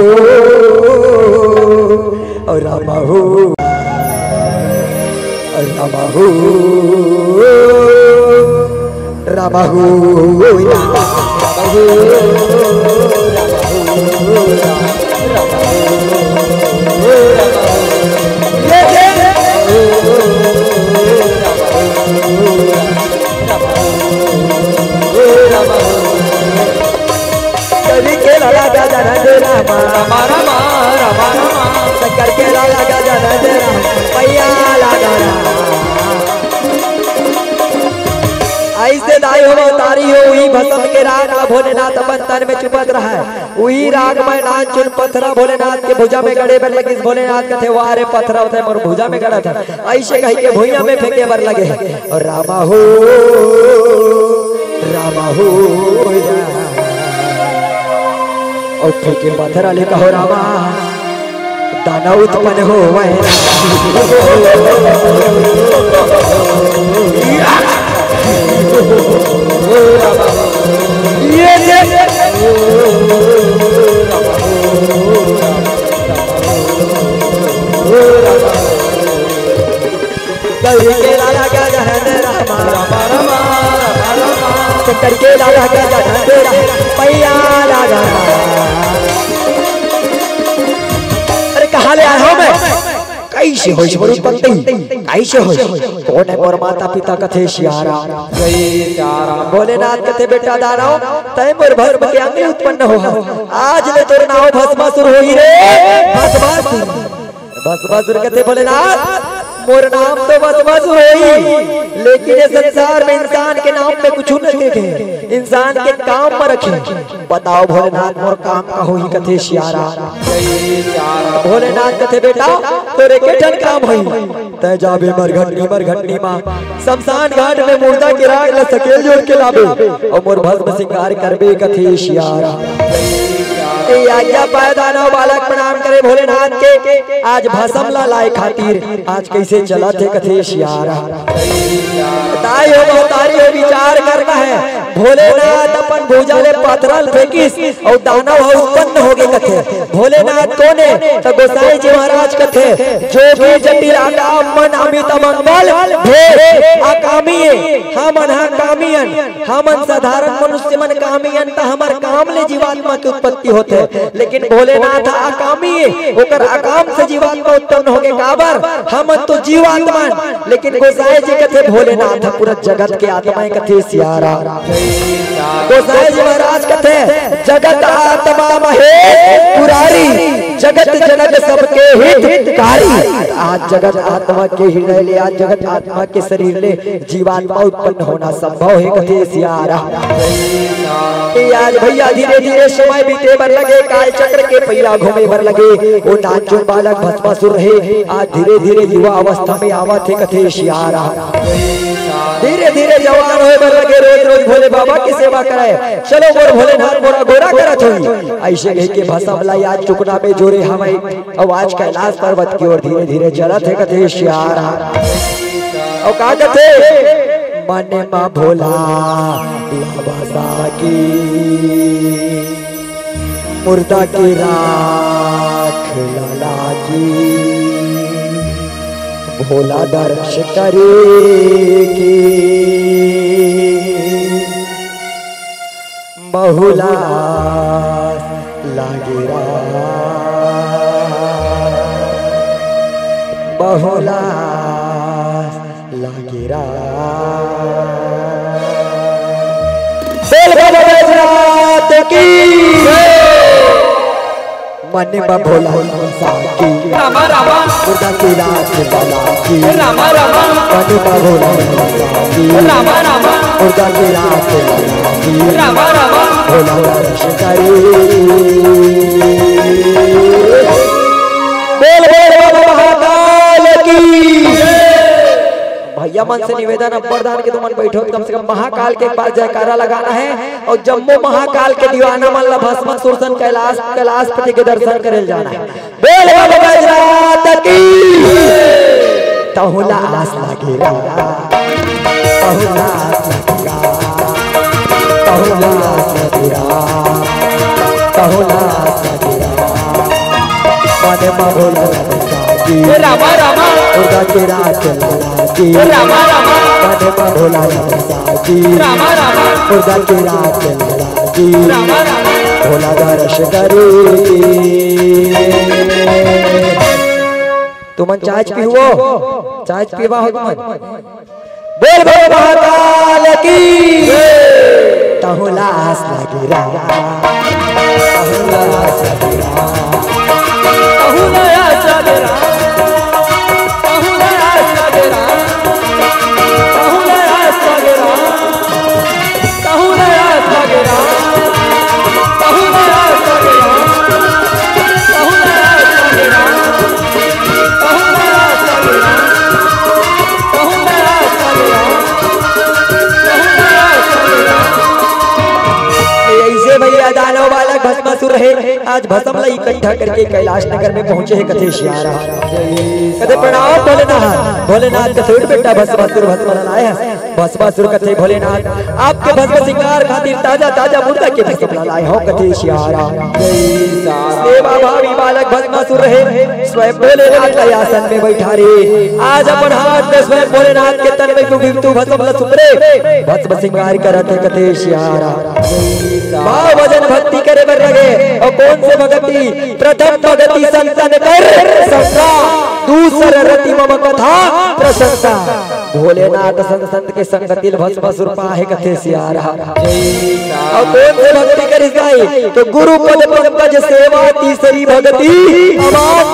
अउ रामा हो, अउ रामा हो, रामा हो, रामा हो, रामा हो, रामा हो। ये, ये। कवि के लाला गजानंद रामा। रामा, रामा, रामा, रामा। शंकर के लाला गजानंद रामा। भैया लाला रामा। ऐसे दाई हो, तारी हो, उही भस्म के राख भोलेनाथ अपन तन में चुपत रहा है। उही राख में नान चुन पथरा भोलेनाथ के भुजा में गड़े बर लगिस। भोलेनाथ कथे, "वाह रे पथरा, होते मोर भुजा में गड़त हे।" ऐसे कह के भुइया में फेंके बर लगे। अउ रामा हो, रामा हो, रामा। अउ फेंके पथरा ले कहो रामा, दाना उत्पन्न होवय। ये दे। गौरी के लाला गजानंद रामा। रामा, रामा, रामा, रामा। शंकर के लाला गजानंद रामा। भैया लाला। अरे कहाँ ले आया हूँ मैं? कैसे होइस मोर उत्पत्ति? कैसे होइस? कोन हे मोर माता पिता? कथे सियाराम। जय सियाराम। भोलेनाथ कथे, "बेटा दानव, तय मोर भस्म के अंग ले उत्पन्न हो हस। आज ले तोर नाव भस्मासुर होही रे, भस्मासुर।" भस्मासुर कथे, "भोलेनाथ, मोर नाम तो भस्मासुर होही, लेकिन ये संसार में इंसान के नाम में कुछु न देखे, इंसान के काम में रखे। बताओ भोलेनाथ, मोर काम का होही?" कथे सियाराम। भोलेनाथ कथे, "बेटा, तोर एके ठन काम होही, तय जाबे मरघट, मरघटनी मा शमशान घाट में मुर्दा के राख ला सकेल जोर के लाबे अउ मोर भस्म श्रृंगार करबे।" कथे सियाराम। ए आज्ञा पाए दानव बालक प्रणाम करे भोलेनाथ के। आज भस्म ला लाए खातिर आज कैसे चलत हे? कथे सियाराम। ताई हो महतारी हो, विचार करना है। भोलेनाथ अपन भुजा ले पथरा ल फेंकिस अउ दानव ह उत्पन्न होगे कथे। भोलेनाथ कोन हे? त गोसाई जी महाराज कथे, "जोगी जटिल आकाम मन अमित मंगल भेष।" आकामी हे, हमन ह कामी अन, हमन साधारण मनुष्य मन कामी अन, त हमर काम ले जीवात्मा के उत्पत्ति होथे। लेकिन भोलेनाथ ह अकामी हे, ओकर अकाम से जीवात्मा उत्पन्न होगे। काबर? हमन तो जीवात्मा अन, लेकिन गोसाई जी कथे भोलेनाथ ह पूरा जगत के आत्मा हे, कथे सियाराम। गोसाई जी महाराज कथे, "जगत आत्मा महेश पुरारी, जगत जनक सबके हितकारी।" आज जगत आत्मा के हृदय ले, आज जगत आत्मा के शरीर ले जीवात्मा उत्पन्न होना संभव हे, कथे सियाराम। ए आज भैया धीरे धीरे समय बीते बर लगे, काल चक्र के पहिया घूमे बर लगे। ओ नानचुन बालक भस्मासुर रहे, आज धीरे धीरे युवा अवस्था में आवत हे, कथे सियाराम। धीरे धीरे जवान होए बर लगे, रोज रोज भोले बाबा के सेवा करे। चलो मोर भोलेनाथ मोर अगोरा करत होही। ऐसे कह के भस्म ला आज चुकना में जोरे हवय। अउ आज कैलाश पर्वत के ओर धीरे धीरे चलत हे, कथे सियाराम। अउ का कथे? "मन मा भोला बाबा साकी, मुर्दा के राख ला लागी, भोला दर्श करे के।" बहुला आस लागे रा, बहुला आस लागे रा। बोल बाबा बैजनाथ की। मन म भोला साकी। रामा रामा। मुर्दा के रात लागी। रामा रामा। मन म भोला साकी। रामा रामा। मुर्दा के रात लागी। रामा रामा। भोला दर्शन करी। बोल बोल बाबा महाकाल की। भैया मन से निवेदन, अब्बड़ दान के तुमन बैठो, कम से कम महाकाल के एक बार जयकारा लगाना है और जम्मो महाकाल के दीवाना मन ला भस्मासुर सन कैलाश, कैलाशपति के दर्शन करे जाना है। बोल बाबा बैजनाथ की। तहुला आस लागे रा, तहुला आस लागे रा, तहुला आस लागे रा, तहुला आस लागे रा। मन म भोला साकी। रामा रामा। मुर्दा के रात लागी। रामा रामा। मन म भोला साकी। रामा रामा। मुर्दा के रात लागी। रामा रामा। भोला दर्शन करी। तुमन चाय पीहू? चाय पीबा हो तुमन? बोल बोल महाकाल की। तहुला आस लागे रा, तहुला आस लागे रा, तहुला आस लागे रा, तहुला आस लागे रा, तहुला आस लागे रा। ऐसे भैया दानव बालक भस्मासुर हे, आज भस्म ला इकट्ठा करके कैलाश नगर में पहुंचे हे कथे सियारा। कथे प्रणाम भोलेनाथ, भोलेनाथ का छोड़ बेटा भस्मासुर भस्म ला लाए हे। भस्मासुर कथे भोलेनाथ, आपके भस्म सिंगार खातिर ताजा ताजा मुर्दा के भस्म ला लाए हो कथे सियारा। सेवा भावी बालक भस्मासुर हे, स्वयं भोलेनाथ ला आसन में बैठा रे। आज अपन हाथ में स्वयं भोलेनाथ के तन में क्यों तू भस्म ला सुमरे, भस्म सिंगार करत हे कथे सियारा। भाव भजन भक्ति करे बर लगे। और कौन से भक्ति? प्रथम भक्ति संतन कर संता, दूसर रति मम कथा प्रसंता। भोलेनाथ संत संत के संगति ल भस्मासुर पाहे कथे सियारा। और कौन से भक्ति करिस गाई? तो गुरु पद पंकज सेवा, तीसरी भक्ति अमान,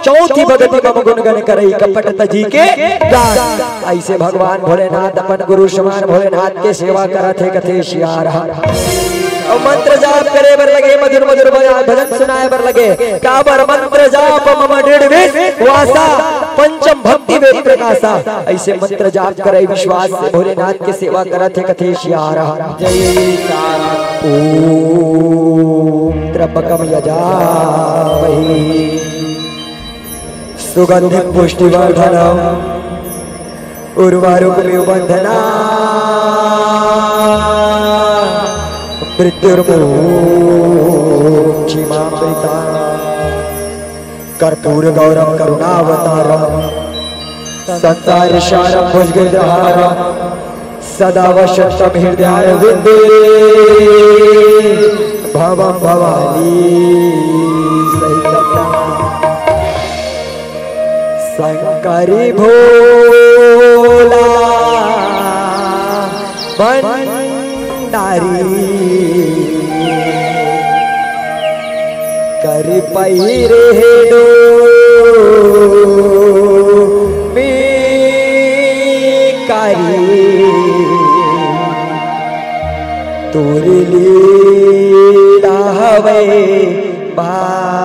चौथी भक्ति मम गुण गण करई कपट तजी के गान। ऐसे भगवान भोलेनाथ अपन गुरु समान भोलेनाथ के सेवा करत हे कथे सियारा। और मंत्र जाप करे बर लगे, मधुर मधुर भजन सुनाए बर लगे। काबर मंत्र जाप मम दृढ़ विश्वासा, पंचम भक्ति वेद प्रकाशा। ऐसे मंत्र जाप करे विश्वास से भोलेनाथ के सेवा करत हे कथे सियारा। जय सारा। ओम त्र्यंबकम यजामहे सुगंधिम पुष्टिवर्धनम उर्वारुकमिव बंधना मृत्युर्मुक्षिमामृता। कर्पूर गौरम करुणावतारम संसार सारम भुजगेंद्रहारम सदा वसंतम हृदयारविंदे भवम भवानी सहितम। शंकरी भोला भंडारी कर पहिरे डोमी कारी। तोर लीला हवय भाई।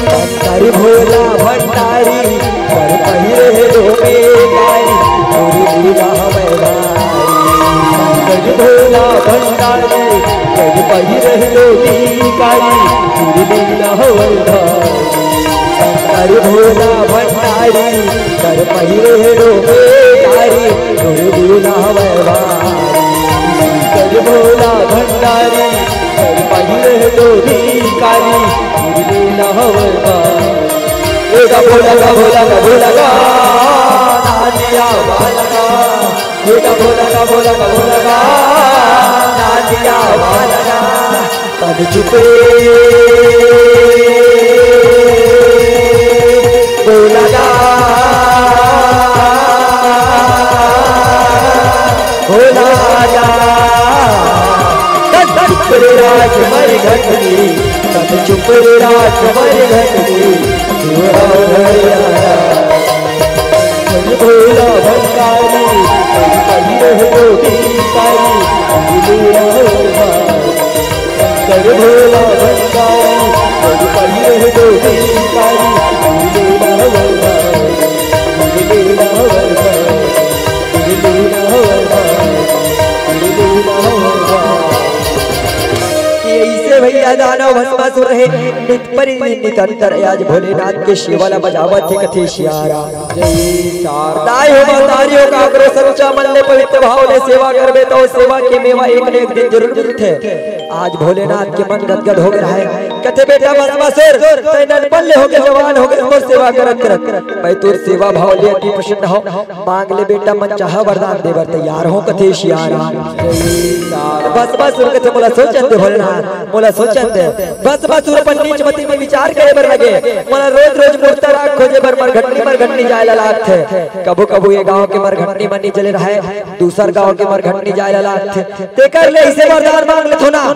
शंकर भोला भंडारी, कर पहिरे हे डोमे कारी, तोर लीला हवय भारी। शंकर भोला भंडारी, कर पहिरे हे डोमे कारी, तोर लीला हवय भारी। शंकर भोला भंडारी, कर पहिरे हे डोमे तोर भोला हवय भारी, कर भोला भंडारी, कर पहिरे तो भिखारी, तोर भोला हवय भारी। ए गा भोला गा भोला गा भोला गा, नाचिया वाला गा। ए गा भोला गा भोला गा भोला गा, नाचिया वाला गा। तन चुप रे भोला गा, भोला गा। तन चुप रे राज मर घटनी, तन चुप रे राज मर घटनी, तू आ घर आ। भोला भंडारी, पहिरे तो भिखारी, भोला शंकर भोला भंडारी, पहिरे तो भिखारी, भोला भंडारी, भोला भंडारी, भोला भंडारी। ये ऐसे भैया दानव भस्मासुर रहे, नित परिधि नित अंतर। आज भोलेनाथ के सेवा ला बजावत हे कथे सियारा। जय सियाराम। दाई हो महतारी हो, काकरो सच्चा मन ले पवित्र भाव ले सेवा करबे, त ओ सेवा के मेवा एक न एक दिन जरूर मिलथे। आज भोलेनाथ के मन गदगद हो गे हे। कथे, "बेटा भस्मासुर, तैं ननपन ले होके जवान हो गे, मोर सेवा करत करत। मैं तोर सेवा भाव ले अति प्रसन्न हौं। मांग ले बेटा, मन चाहा वरदान दे बर तैयार हौं," कथे सियाराम। भस्मासुर कथे, "मोला सोचन दे भोलेनाथ, मोला सोचन दे।" भस्मासुर अपन नीच मति में विचार करे बर लगे, "मोला रोज रोज मुर्दा राख खोजे बर मरघटनी मरघटनी जाए ला लागथे। कभू कभू ये गांव के मरघटनी मन नइ जले रहय, दूसर गांव के मरघटनी जाए ला लागथे। तेकर ले अइसे वरदान मांग लेथों ना,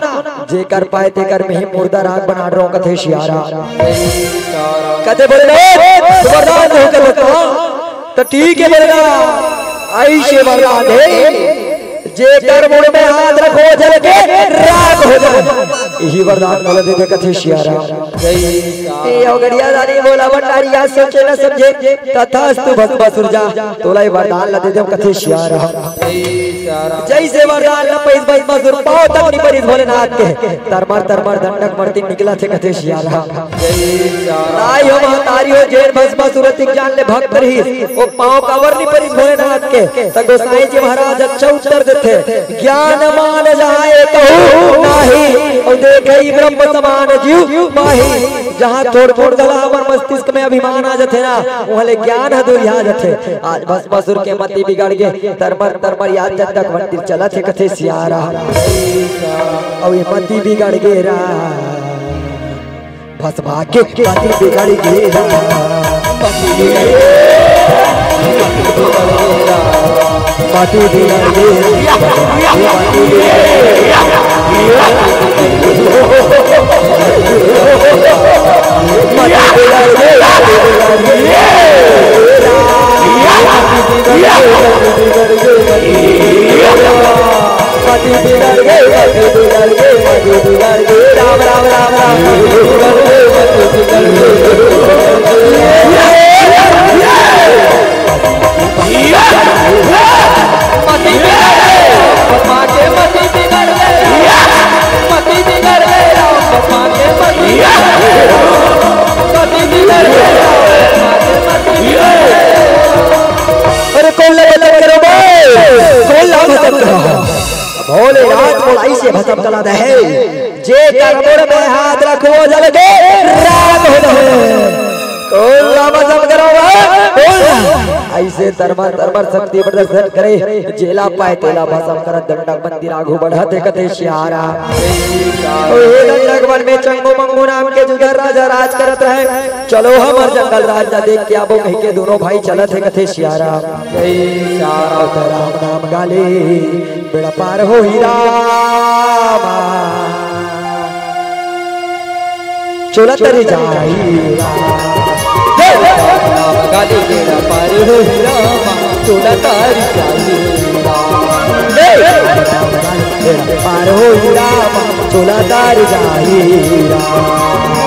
जेकर पाए तेकर में ही मुर्दा राख बना डरहूं," कथे सियाराम। कथे, "भोलेनाथ, वरदान दे हो," कथे, "त ठीक हे भोलेनाथ, अइसे वरदान दे, जेकर मुड़ में हाथ रखहूं, जल के राख हो जाहूं। इही वरदान मोला दे दे," कथे सियाराम। ए, अवगड़िया दानी भोला भंडारी, आज सोचे न समझे, तथास्तु भस्मासुर जा, तोला ये वरदान ला दे देंव, कथे सियाराम। जइसे वरदान ला पाइस भस्मासुर, पांव तक नइ परिस भोलेनाथ के, तरमर तरमर दंडक मरतिन निकलत हे, कथे सियाराम। दाई हो महतारी हो, जेन भस्मासुर अतिक जान ले भक्त रहिस, ओ पांव काबर नइ परिस भोलेनाथ के? त गोसाई जी महाराज अच्छा उत्तर देथे, "ज्ञान मान जहाँ एकहू नाही, अउ देखइ ब्रह्म समान जीव माही।" जहाँ थोड़ थोड़ घला हमर मस्तिष्क में अभिमान आ जथे ना, उहाँ ले ज्ञान ह दूरिहा जथे। आज भस्मासुर के मति बिगड़ गे, तरमर तरमर याद जब तक मंदिर चलत हे, कथे सियाराम। अउ ये मति बिगड़ गे रा, भस्मा के मति बिगड़ गे रा। मति बिगड़ गे रा। अरे कोन ला भसम करो बे? कोन ला भसम करो? भोलेनाथ मोला अइसे भसम कला दे हे, जेकर मुड़ में हाथ रखहूं जल के राख हो जाहूं। कोन ला भसम करो बे? कोन ला? अइसे तरमर तरमर शक्ति प्रदर्शन करे, जेला पाए तेला भसम करत दंडक मंदिर आगू बढ़त हे, कथे सियाराम। ओ हे दंडक वन में चंगू मंगू नाम के जुधर राजा राज करत रहय। चलो हमर जंगल राज ला देख के आबो कहिके दूनों भाई चलत हे, कथे सियाराम। जय सियाराम। राम नाम गाले बेड़ा पार होही रामा। चोला तर जाही राम। राम गाले बेड़ा पार होही रामा, चोला तर जाही राम। राम गाले बेड़ा पार होही रामा, चोला तर जाही राम।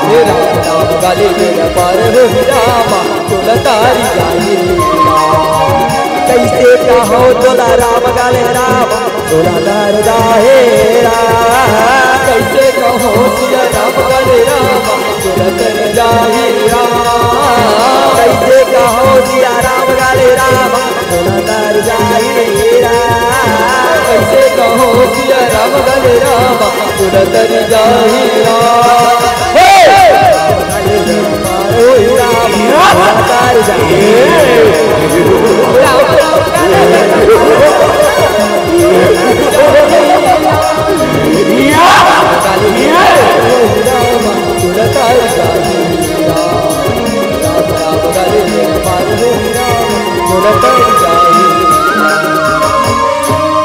हे राम, राम गाले बेड़ा पार होही रामा, चोला तर जाही राम। कइसे कहंव तोला राम गाले राम, चोला तर जाही राम। कइसे कहंव सिया राम गाले राम, चोला तर जाही राम। कइसे कहंव सिया राम गाले राम, चोला तर जाही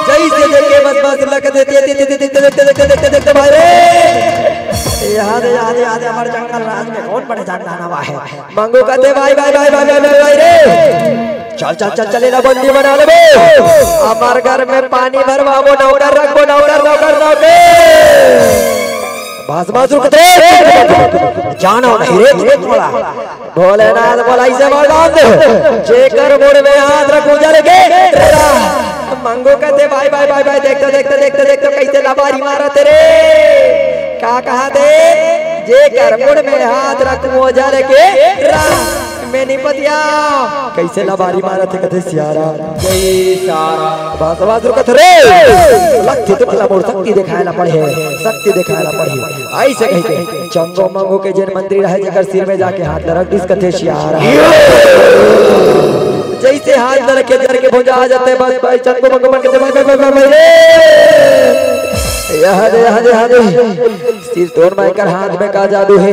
जैसे देखे बस बस लग दे, दे, दे, दे, दे, दे, दे, दे, दे, दे, भाई रे। याद, याद, याद, हमारे जंगल राज में कौन बड़े जान जाना हुआ है? मंगू कहते, "भाई, भाई, भाई, भाई, भाई, भाई, भाई रे। चल, चल, चल, चल, एला बंदी बना लेबो। हमार घर में पानी भरवाबो, नौकर रखबो, नौकर, नौकर, नौकर।" भस्मासुर कहते, "जानो नहीं रे, तू थोड़ा।" भोलेनाथ बोला, "इसे मर जान दे, जेकर मुड़ में हाथ रख उजर के रा।" मंगू कहते, "भाई, भाई, भाई, भाई, देख तो, देख तो, देख तो, देख तो, कैसे लबारी मारत रे।" का कहा दे, "जेकर मुड़ में हाथ रख उजर के रा।" मैं नहीं पतिया, कैसे लबारी मारत हे, कथे सियारा। जय सारा। बस, बस, रुकत रे। लग के तुमला मोर शक्ति देखाए ला पड़ही, शक्ति देखाए ला पड़ही। ऐसे कह के चंगो मंगो के जेन मंत्री रहे, जेकर सिर में जाके हाथ ल रख दिस, कथे सियारा। जैसे हाथ ल रखे, जर के भुंजा आ जाते, बस भाई चंगो मंगो मन के, भाई, भाई, भाई, भाई, भाई रे। यहाँ दे, यहाँ दे, यहाँ दे। सिर तोड़ माय कर हाथ में का जादू है,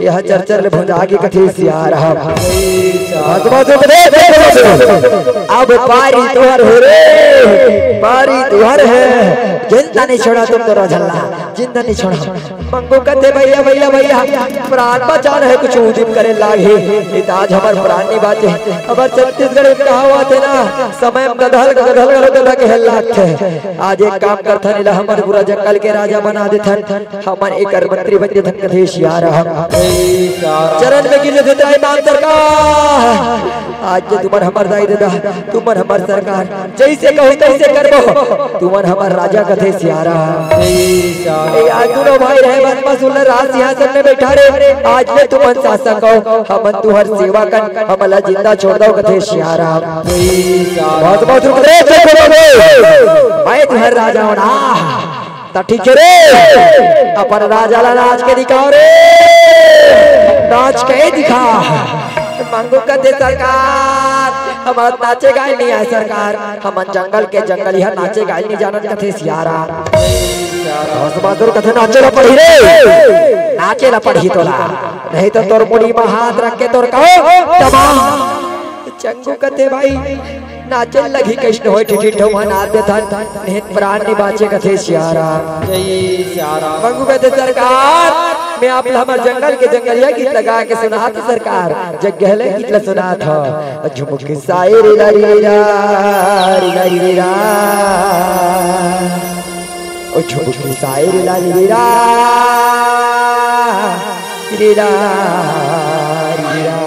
यह चर चर ले भुंजा के, कथे सियारा। भस्मासुर के देख, देख, देख, देख। अब पारी तुहर हो रे, पारी तुहर है। जिंदा नहीं छोड़ा तुम तो राजल्ला, जिंदा नहीं छोड़ा। मंगू कहते, "भैया, भैया, भैया, प्राण बचा रहे, कुछ उदिम करे लागे। ये तो आज हमार प्राण नहीं बाचे।" हमार छत्तीसगढ़ में कहावत है ना, समय में गधल, गधल, गधल, गधल के हेल लागथे। आज एक काम करथन, इला हमर पूरा जंगल के राजा बना देथन। हमन एकर मंत्री बन जथन, कथे सियारा। चरण में गिर जथे त्राई मान सरकार। आज ले तुमन हमर दाई ददा, तुमन हमर सरकार, जैसे कहू तैसे करबो। तुमन हमर राजा, कथे सियारा। ए, आज दूनों भाई रहे बस, बस उल्ला राज सिंहासन में बैठा रे। आज ले तुमन शासक हो, हमन तुहर सेवा कर, हमला जिंदा छोड़ दो, कथे सियारा। बहुत बहुत रुक रे, चुप हो रे। मैं तुहर राजा हूँ ना। त ठीक है रे, अपन राजा ला नाच के दिखाओ रे, नाच के दिखा। मंगू कहते, "सरकार, हम नाचे गाए नहीं आए सरकार, हम जंगल के जंगल यहाँ नाचे गाए नहीं जानत," कथे सियारा। भस्मासुर कथे, "नाचे ला पड़ही रे, नाचे ला पड़ही तोला, नहीं तो तोर मुड़ी में हाथ रख के तोर कहो दबा।" चंगू कथे, "भाई, नाचे लगही, कइसने होय, ठिठी ठौहा नाच देथन, नहीं प्राण नि बाचे," कथे सियारा। जय सियारा। मंगू कथे, "सरकार, मैं आप ला हमर जंगल के जंगलिया गीत लगा के सुनात सरकार, जंगल गीत ला सुनात हो।" झुमुक साए रे ला रे रा, रे ला रे रा। ओ झुमुक साए रे ला रे रा, रे रा, रे रा।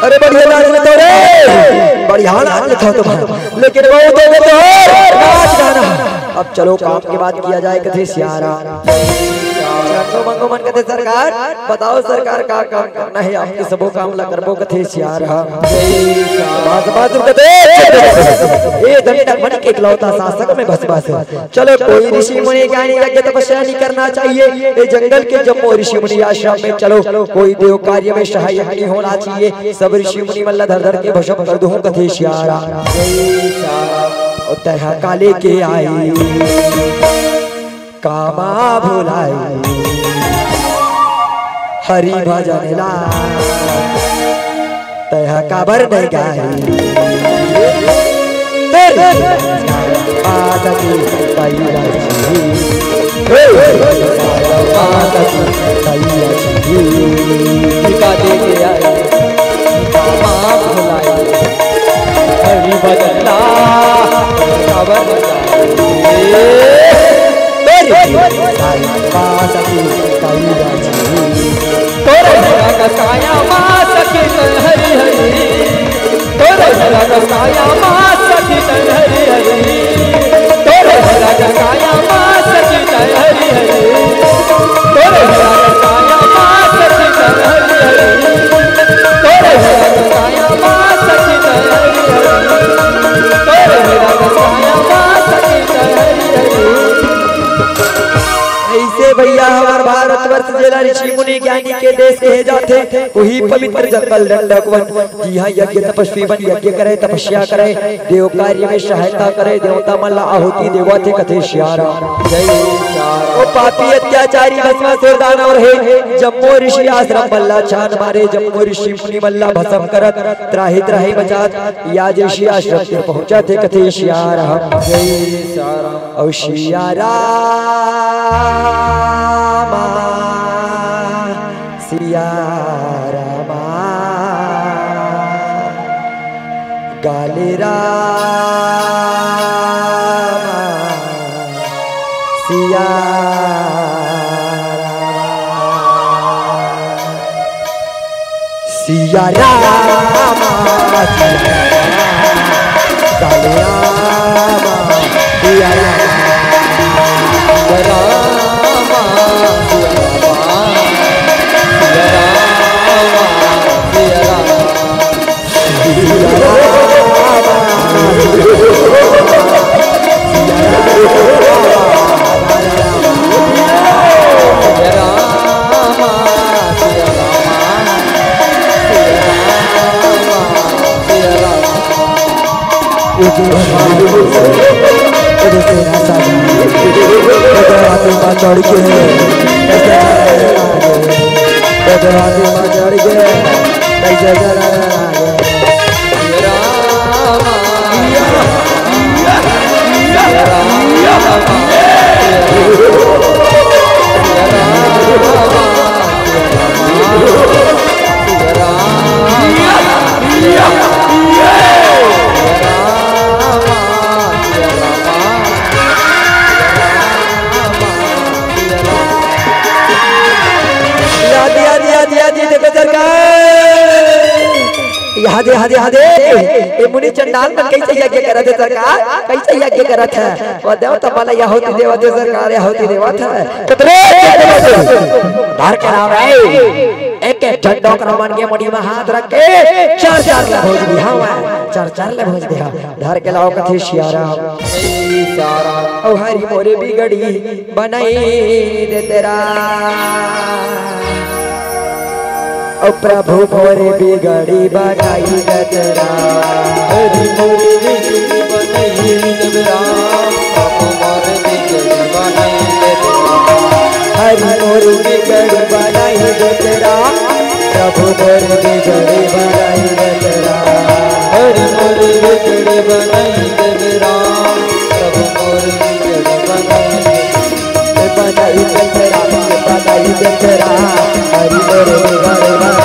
अरे बढ़िया नाच लेथव रे, बढ़िया नाच लेथव तुम, लेकिन बहुत हो गए तो नाच गाना। अब चलो काम के बात किया जाए, कथे सियारा। चंदो मंगो मन कथे सरकार, बताओ सरकार का काम करना है, आपके सबो काम ला करबो, कथे सियारा। बस, बस, कथे, ए दंडक मणि के इकलौता शासक में बस, बस। चलो कोई ऋषि मुनि ज्ञानी यज्ञ तपस्या नहीं करना चाहिए। ये जंगल के जम्मो ऋषि मुनि आश्रम में चलो, कोई देव कार्य में सहायक नहीं होना चाहिए। सब ऋषि मुनि मन ला धर धर के भस्म कर दूं, कथे सियारा। ओ तैहा काले के आई, कामा भुलाई हरि भजन ला, तैहा काबर नहीं गाई। तेरी आदत पैया जी, हे, आदत पैया जी। टिका दे के आई, माँ भुलाई, हरि भजन ला, काबर नहीं गाई। तेरी आदत पैया जी। तोरे रंग साया माँ सखी हरि हरि। तोरे रंग साया माँ सखी हरि हरि। तोरे रंग साया माँ सखी हरि हरि। तोरे रंग साया माँ सखी हरि हरि। तोरे रंग साया माँ सखी हरि हरि। तोरे रंग साया माँ सखी हरि हरि। ऐसे भैया हमार भारतवर्ष जेला ऋषि मुनि ज्ञानी के देश कहे जाथे, वही पवित्र जंगल डंडकवन, जिहाँ यज्ञ तपस्वी मन यज्ञ करे, तपस्या करे, देव कार्य में सहायता करे, देवता मन ला आहुति देवत हे, कथे सियारा। जय सियारा। ओ पापी अत्याचारी भस्मासुर दानव हे, जम्मो ऋषि आश्रम मन ला छान मारे, जम्मो ऋषि मुनि मन ला भस्म करत, त्राहि त्राहि मचात, या जैसी आश्रम के पहुँचत हे, कथे सियारा। जय सियारा। ओ सिया रामा, सिया रामा, गाली रामा, सिया रामा। सिया रामा, सिया रामा, काले रामा, सिया रामा, सिया रामा, सिया रामा, सिया रामा, सिया रामा। चढ़ के कैसे चढ़ के कैसे चढ़ याद, याद, याद, याद, ये देखो सरकार। यहाँ दे, यहाँ दे, यहाँ दे। ये मुनि चंडाल मन कैसे यज्ञ करत हे सरकार? कैसे यज्ञ करत हे? वो देव तो मला आहुति देवत हे सरकार, आहुति देवत हे। कतरे धर के लाव रे। एक एक झंडो क्रमण के मुड़ी में हाथ रख के चार चार ले भोज दिहा, चार चार ले भोज दिहा। धर के लाव कथे सियारा। ओ हरि मोरे बिगड़ी बनाई दे तेरा। ओ प्रभु मोरे बिगड़ी बनाई दे तेरा। हरि मोरे बिगड़ी बनाई दे तेरा। प्रभु मोरे बिगड़ी बनाई दे तेरा। हरि मोरे बिगड़ी बनाई दे तेरा। प्रभु मोरे बिगड़ी बनाई दे तेरा। हरि मोरे बिगड़ी बनाई दे तेरा। प्रभु मोरे बिगड़ी बनाई दे तेरा। बनाई दे तेरा, बनाई दे तेरा, हरि बोल, हरि बोल।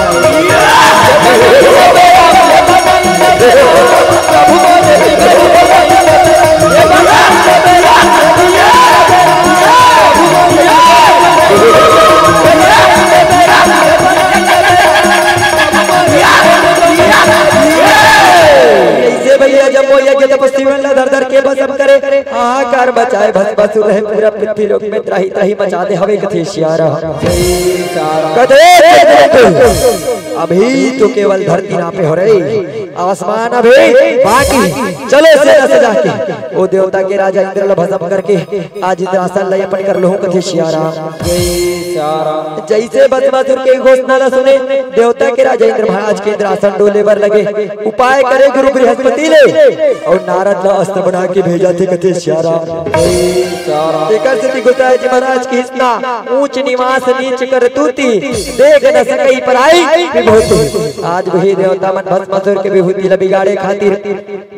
ऐसे भैया जब वो यज्ञ तपस्वी मन ला धर धर के भस्म करे, हाहाकार मचाए, भस्मासुर रहे पूरा पृथ्वी लोक में त्राहि त्राहि मचा दे हवे कथे सियारा। कथे अभी तो केवल धरती नापे हो रही, आसमान अभी बाकी। चलो सेना सजा के वो देवता के राजा इंद्र ला भस्म करके आज इंद्रासन ला अपन कर लूं कथे सियारा। जैसे भस्मासुर के घोषणा ला सुने, देवता के राजा इंद्र महाराज के इंद्रासन डोले बर लगे। उपाय करे गुरु बृहस्पति ले, और नारद ला अस्त्र बना के भेजा थे कथे सियारा। एकर सेती गोसाई जी महाराज की इतना ऊंच निवास नीच करतूती, देख न सकई पराई विभूति। आज वही देवता मन भस्मासुर के विभूति ला बिगाड़े खातिर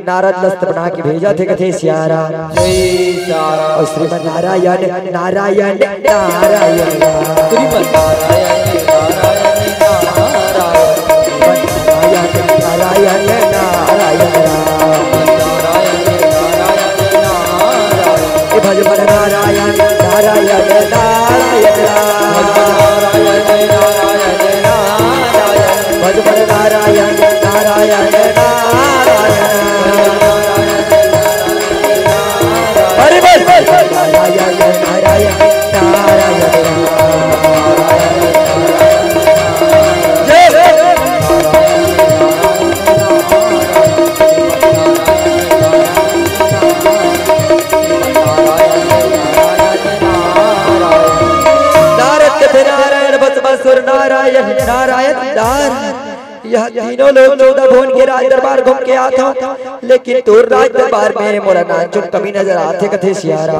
नारद ला अस्त्र बना के भेजा थे कथे सियारा। जय सियाराम। और श्रीमन नारायण नारायण नारायण राम। श्रीमन नारायण नारायण नारायण। नारायण नारायण नारायण राम। नारायण नारायण नारायण। ए भजमन नारायण नारायण नारायण राम। नारायण नारायण नारायण। भजमन नारायण नारायण नारायण। हरि बोल। नारायण नारायण नारायण। जय हो। नारद कथे नारायण भस्मासुर नारायण नारायण नारायण। यह तीनों लोग चौदह भुवन के राज दरबार घूम के आत हूँ, लेकिन तोर राज दरबार में मोला नानचुन कमी नजर आथे कथे सियारा।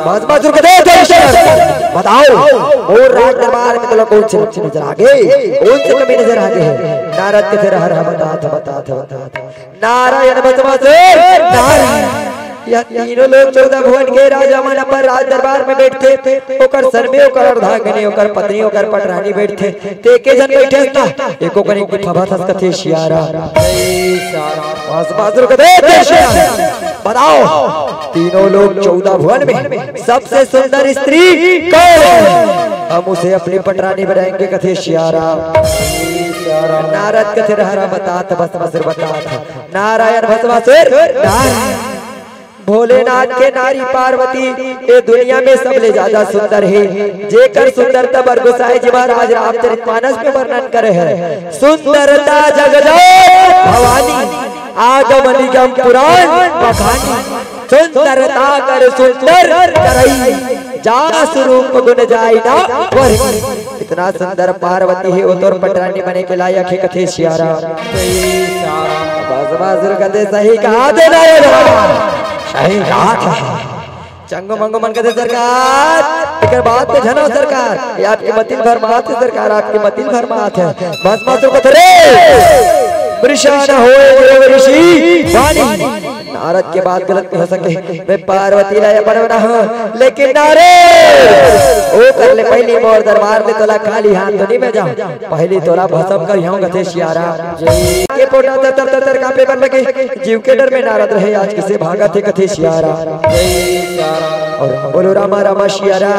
भस्मासुर कथे, "जय सियाराम, बताओ, मोर राज दरबार में तोला कौन सी कमी नजर आगे? कौन सी कमी नजर आगे है?" नारद कथे, "रह, रह, बतात, बतात, बतात।" नारायण भस्मासुर, नारायण। यह तीनों लोग चौदह भुवन के राजा मन अपन राज दरबार में बैठथे, ओकर सर में ओकर अर्धांगिनी, ओकर पत्नी, ओकर पटरानी बैठथे। ते एके झन बैठे हस ना, एको कनी के फभत हस कथे सियारा। भस्मासुर कथे, "जय सियाराम। बताओ, तीनों लोग चौदह भुवन में सबसे सुंदर स्त्री कौन है? हम उसे अपनी पटरानी बनाएंगे कथे सियारा।" नारद कथे, "रह, रह, बतात, भस्मासुर, बतात।" नारायण भस्मासुर, नारायण। भोलेनाथ के नारी पार्वती ए दुनिया में सबले ज्यादा सुंदर हे, जेकर सुंदरता बर गोसाई जी महाराज रामचरितमानस में वर्णन करे हे। सुंदरता जग जात भवानी, आगम निगम पुराण बखानी। सुंदरता कर सुंदर करई, जास रूप गुण जाई ना वरई। इतना सुंदर पार्वती हे, वो तोर पटरानी बने के लायक हे कथे सियारा। भस्मासुर कथे, "सही कहा थे नारद बाबा, सही कहा थे।" चंगो मंगो मन कथे, "सरकार, एकर बात के झनो सरकार, ये आपके मतिल भरमात हे सरकार, आपके मतिल भरमात हे।" भस्मासुर कथे, "रे, मृषा न होए देव ऋषि वाणी।" नारद के बात गलत नहीं हो सके। मैं पार्वती ला अपन बना हूँ, लेकिन नारद, ओ कर ले पहली मोर दरबार में तोला खाली हाथ तो नहीं मैं जाऊँ, पहली तोला भस्म कर यहाँ कथे सियारा। के पोटा तर तर तर तर कांपे बर लगे, जीव के डर में नारद रहे, आज किसे भागत हे कथे सियारा। और बोलो रामा रामा सियारा।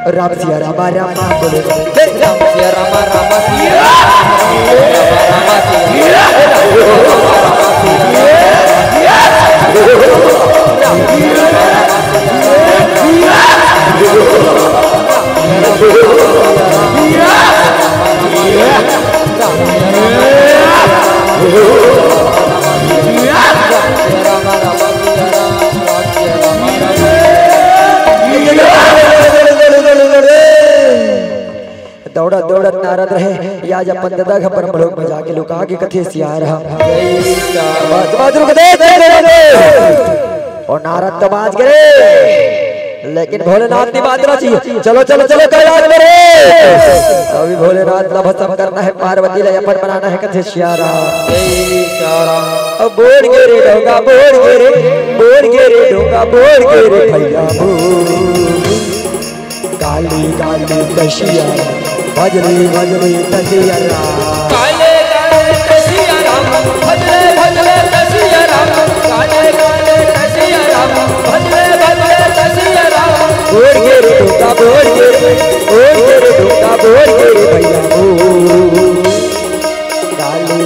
राम सिया रामा रामा बोलो। हे राम सिया रामा रामा सिया रामा रामा सिया रामा रामा सिया। दौड़त दौड़त नारद रहे, या जब अपन ददा घर पर मलोक में जाके लुका के कथे सियारा। बस, बस, रुक दे, दे, दे, दे। और नारद तो बाज गए, लेकिन भोलेनाथ ने बात ना चाहिए। चलो, चलो, चलो, कैलाश में रे। अभी भोलेनाथ ला भस्म करना है, पार्वती ला अपन बनाना है, कथे सियारा। अब बोल गे रे डोंगा, बोल गे रे, बोल गे रे डोंगा, बोल गे रे भैया, बोल। काली काली कशिया, भजले भजले कशिया राम। काले काले कशिया राम, भजले भजले कशिया राम। काले काले कशिया राम, भजले भजले कशिया राम। बोल गे रे डोंगा, बोल गे रे, बोल गे रे डोंगा, बोल गे रे भैया, बोल। काले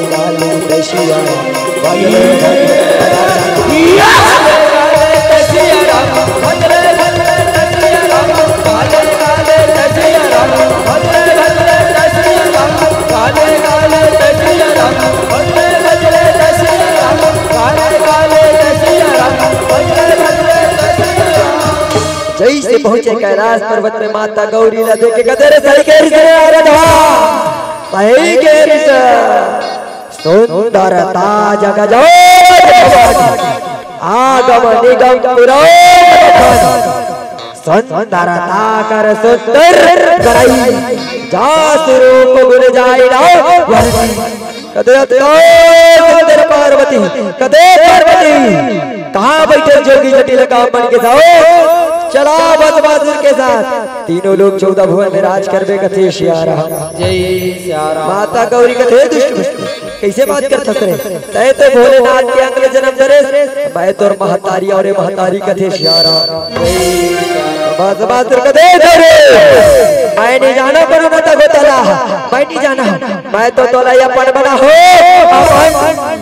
जइसे पहुंचे कैलाश पर्वत में माता गौरी ला देख के कथे, "रे सही कहे रिहिस रे आराधवा, सही कहे रिहिस। सुंदरता जग जोत भवानी, आगम निगम पुरौ लखन। सुंदरता कर सुंदर करई, जासु रूप गुन जाय न वरनी।" कथे, "अतका सुंदर पार्वती, कथे पार्वती, कहाँ बइठे जोगी जटिल काम मन के साथ? चला भस्मासुर के साथ, तीनों लोग चौदह भुवन में राज करबे," कथे सिया राम। जय सिया राम। माता गौरी कथे, "दुष्ट भुष्ट, कइसे बात करथस रे? तैं तो भोलेनाथ के अंग ले जनम धरेस, मैं तोर महतारी अउ रे महतारी," कथे सिया राम। भस्मासुर कथे, "धरे, मैं नइ जानंव कोनो नता गोता ला, मैं नइ जानंव, मैं तो तोला अपन बनाहूं, अपन।"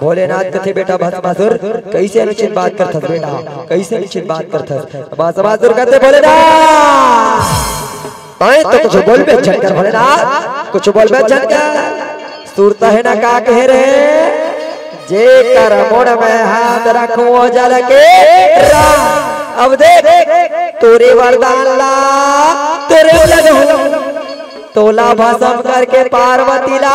भोलेनाथ कथे, "बेटा भस्मासुर, कइसे अनुचित बात करथस बेटा, कइसे अनुचित बात करथस?" भस्मासुर कथे, "भोलेनाथ, तैं तो कुछु बोलबे झन कर भोलेनाथ, कुछु बोलबे झन कर। सुरत हे ना का कहे रे, जेकर मुड़ में हाथ रखहूं ओ जल के राम।" अब देख, तोरे वरदान ला तोरे लगहूं, तोला भस्म करके पार्वती ला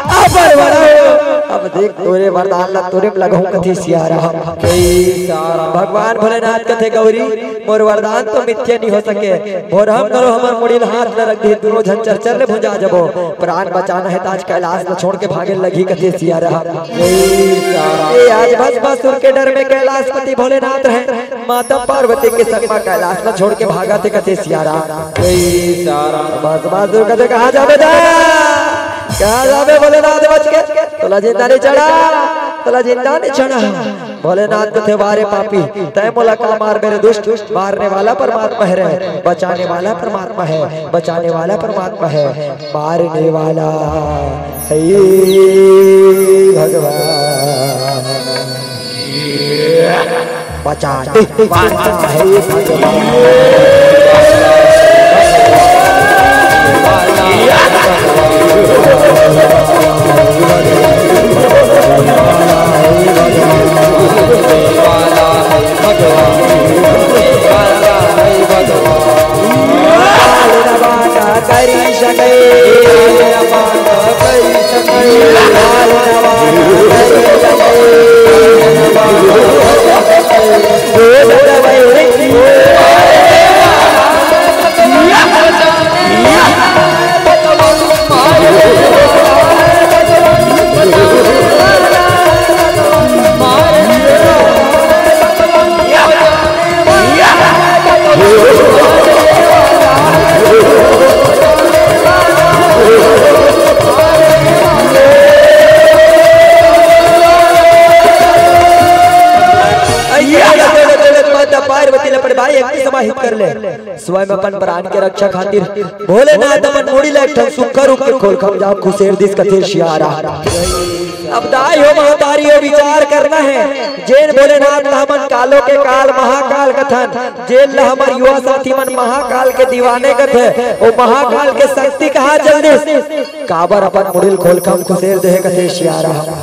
अपन बनाहूं। अब देख, तोरे वरदान ला तोरे में लगहूं कथे सिया राम। जय सिया राम। भगवान भोलेनाथ कथे, "गौरी, मोर वरदान तो मिथ्या नइ हो सके। भोरहा म घलो हमर मुड़ी ल हाथ ल रख दिही, दूनों झन चरचर ले भुंजा जबो। प्राण बचाना हे त आज कैलाश ल छोड़ के भागे ल लगही," कथे सिया राम। जय सिया राम। ए आज भस्मासुर के डर में कैलाशपति भोलेनाथ रहे, माता पार्वती के संग म कैलाश ल छोड़ के भागथे कथे सिया राम। जय सिया राम। भस्मासुर कथे, "कहाँ जाबे त? कहाँ जाबे भोलेनाथ बच के? तोला जिंदा नइ छोड़ंव, तोला जिंदा नइ छोड़ंव।" भोलेनाथ कथे, "वा रे पापी, तैं मोला का मारबे रे दुष्ट? मारने वाला परमात्मा हे रे, बचाने वाला परमात्मा हे, बचाने वाला परमात्मा हे, मारने वाला हे भगवान, बचाने वाला हे भगवान।" अइया, माता पार्वती ल अपन भाई अग्नि समाहित कर ले। स्वयं अपन प्राण के रक्षा खातिर भोलेनाथ अपन मुड़ी ल एक ठन सुक्खा रूख के खोलखा म जा खुसेर दिस कथे सिया राम। अब दाई हो महतारी हो विचार करना हे, जेन भोलेनाथ ला हमन कालो के काल महाकाल कथन, जेन ला हमर युवा साथी मन महाकाल के दीवाने कथे, ओ महाकाल के शक्ति कहाँ चल दिस? काबर अपन मुड़ी ल खोलखा म खुसेर देहे कथे सिया राम।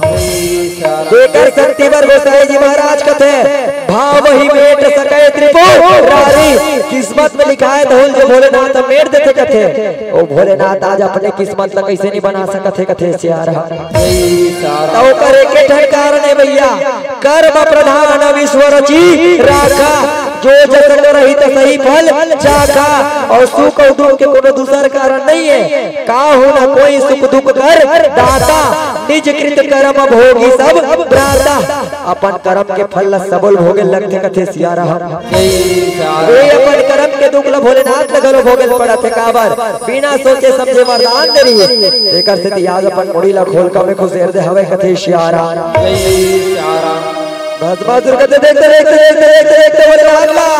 जेकर शक्ति बर गोसाई जी महाराज कथे, "भाव ही मेट सके त्रिपुरारी।" किस्मत में लिखाय धुन जो भोलेनाथ मेट देथे कथे, ओ भोलेनाथ आज अपने किस्मत ला कइसे नइ बना सकत हे कथे सिया राम। त ओकर एके ठन कारण हे भइया, कर्म प्रधान विश्व रचि राखा, जो जस करही तसही फल चाखा। अउ सुख अउ दुख के कोनो दूसर कारण नइ हे। काहू न कोई सुख दुख कर दाता, निज कृत कर्म भोगी सब भ्राता। अपन कर्म के फल ल सबो ल भोगे ल लगथे कथे सिया राम। ए अपन कर्म के दुख ल भोलेनाथ ल घलो भोगे ल पड़त हे, काबर बिना सोचे समझे वरदान दे रहिस। एकर सेती आज अपन मुड़ी ल खोलखा म खुसेर दे हवय कथे सिया राम। भस्मासुर कथे, "देखत, देखत, देखत, देखत, देखत भोलेनाथ ला।"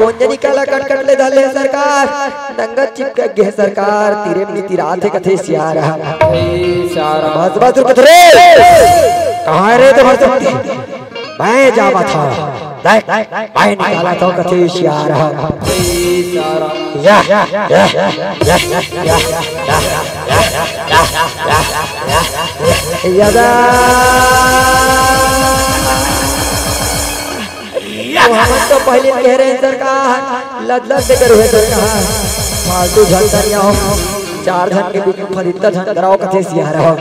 कोन जनी काला कटकट ले धर ले सरकार, नंगत चिपक गे सरकार, तीरे म नितिरात हे कथे सियार ह। बस बस रुक रे, कहाँ रे तुम्हार शक्ति? मैं जावत हँव, देख, मैं निकालत हँव कथे सियार ह। या, या, या, या, या, या। यदा। तो हमन तो पहली कहे रहेन सरकार, लद लद ले करो हे सरकार, फालतू झन तनिया हो, चार झन के बीच में फरित्ता झन कराओ कथे सियार हो।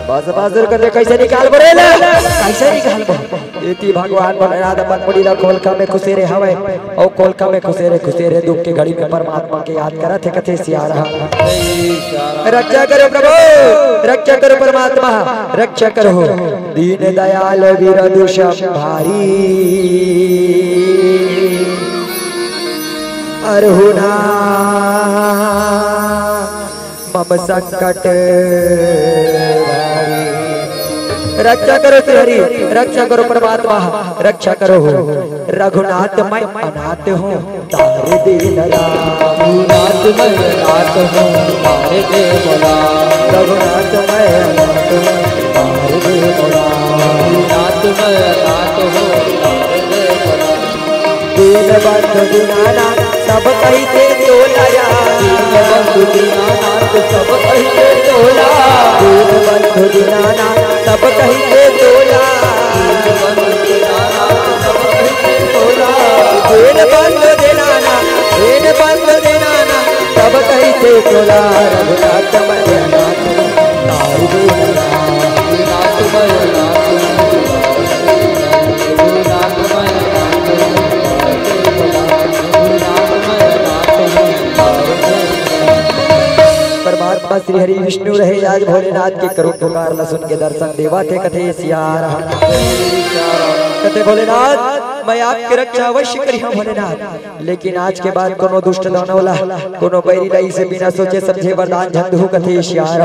बस बस, कथे कैसे निकाल बरे ला, कैसे निकाल बरे? एती भगवान भोलेनाथ अपन मुड़ी ला खोलका में खुसेरे हवय, अउ खोलका में खुसेरे खुसेरे दुख के घड़ी में परमात्मा के याद करत हे कथे सियार ह। रक्षा करो प्रभु, रक्षा करो परमात्मा, रक्षा करो। दीन दयाल विरदुष भारी, अरहुना मम संकट भारी। रक्षा करो श्री हरि, रक्षा करो परमात्मा, रक्षा करो। रघुनाथ मैं अनाथ हूँ, तार दीन राम। रघुनाथ मैं अनाथ हूँ, तार दे मोला। रघुनाथ मैं अनाथ हूँ, तार दे मोला। रघुनाथ मैं अनाथ हूँ, तार दे मोला। दीन बंधु दीनानाथ सब कहिथे तोला या। दीन बंधु दीनानाथ सब कहिथे तोला। दीन बंधु दीनानाथ सब कहिथे तोला। दीन बंधु दीनानाथ सब कहिथे तोला। दीन बंधु दीनानाथ, दीन बंधु दीनानाथ सब कहिथे तोला। रघुनाथ मैं अनाथ हूँ, तार दीन राम। रघुनाथ मैं अनाथ हूँ, तार दीन राम। रघुनाथ मैं अनाथ हूँ, तार दीन राम। रघुनाथ मैं अनाथ हूँ, तार दीन राम। परमात्मा श्री हरि विष्णु रहे, आज भोलेनाथ के करुण पुकार ला सुन के दर्शन देवत हे कथे सियार ह। कथे भोलेनाथ, मैं आपके रक्षा अवश्य करिहूँ भोलेनाथ, लेकिन आज के बाद कोनो दुष्ट दानव ला, कोनो बैरी ला इसे बिना सोचे समझे वरदान झन दूहू कथे सियार ह।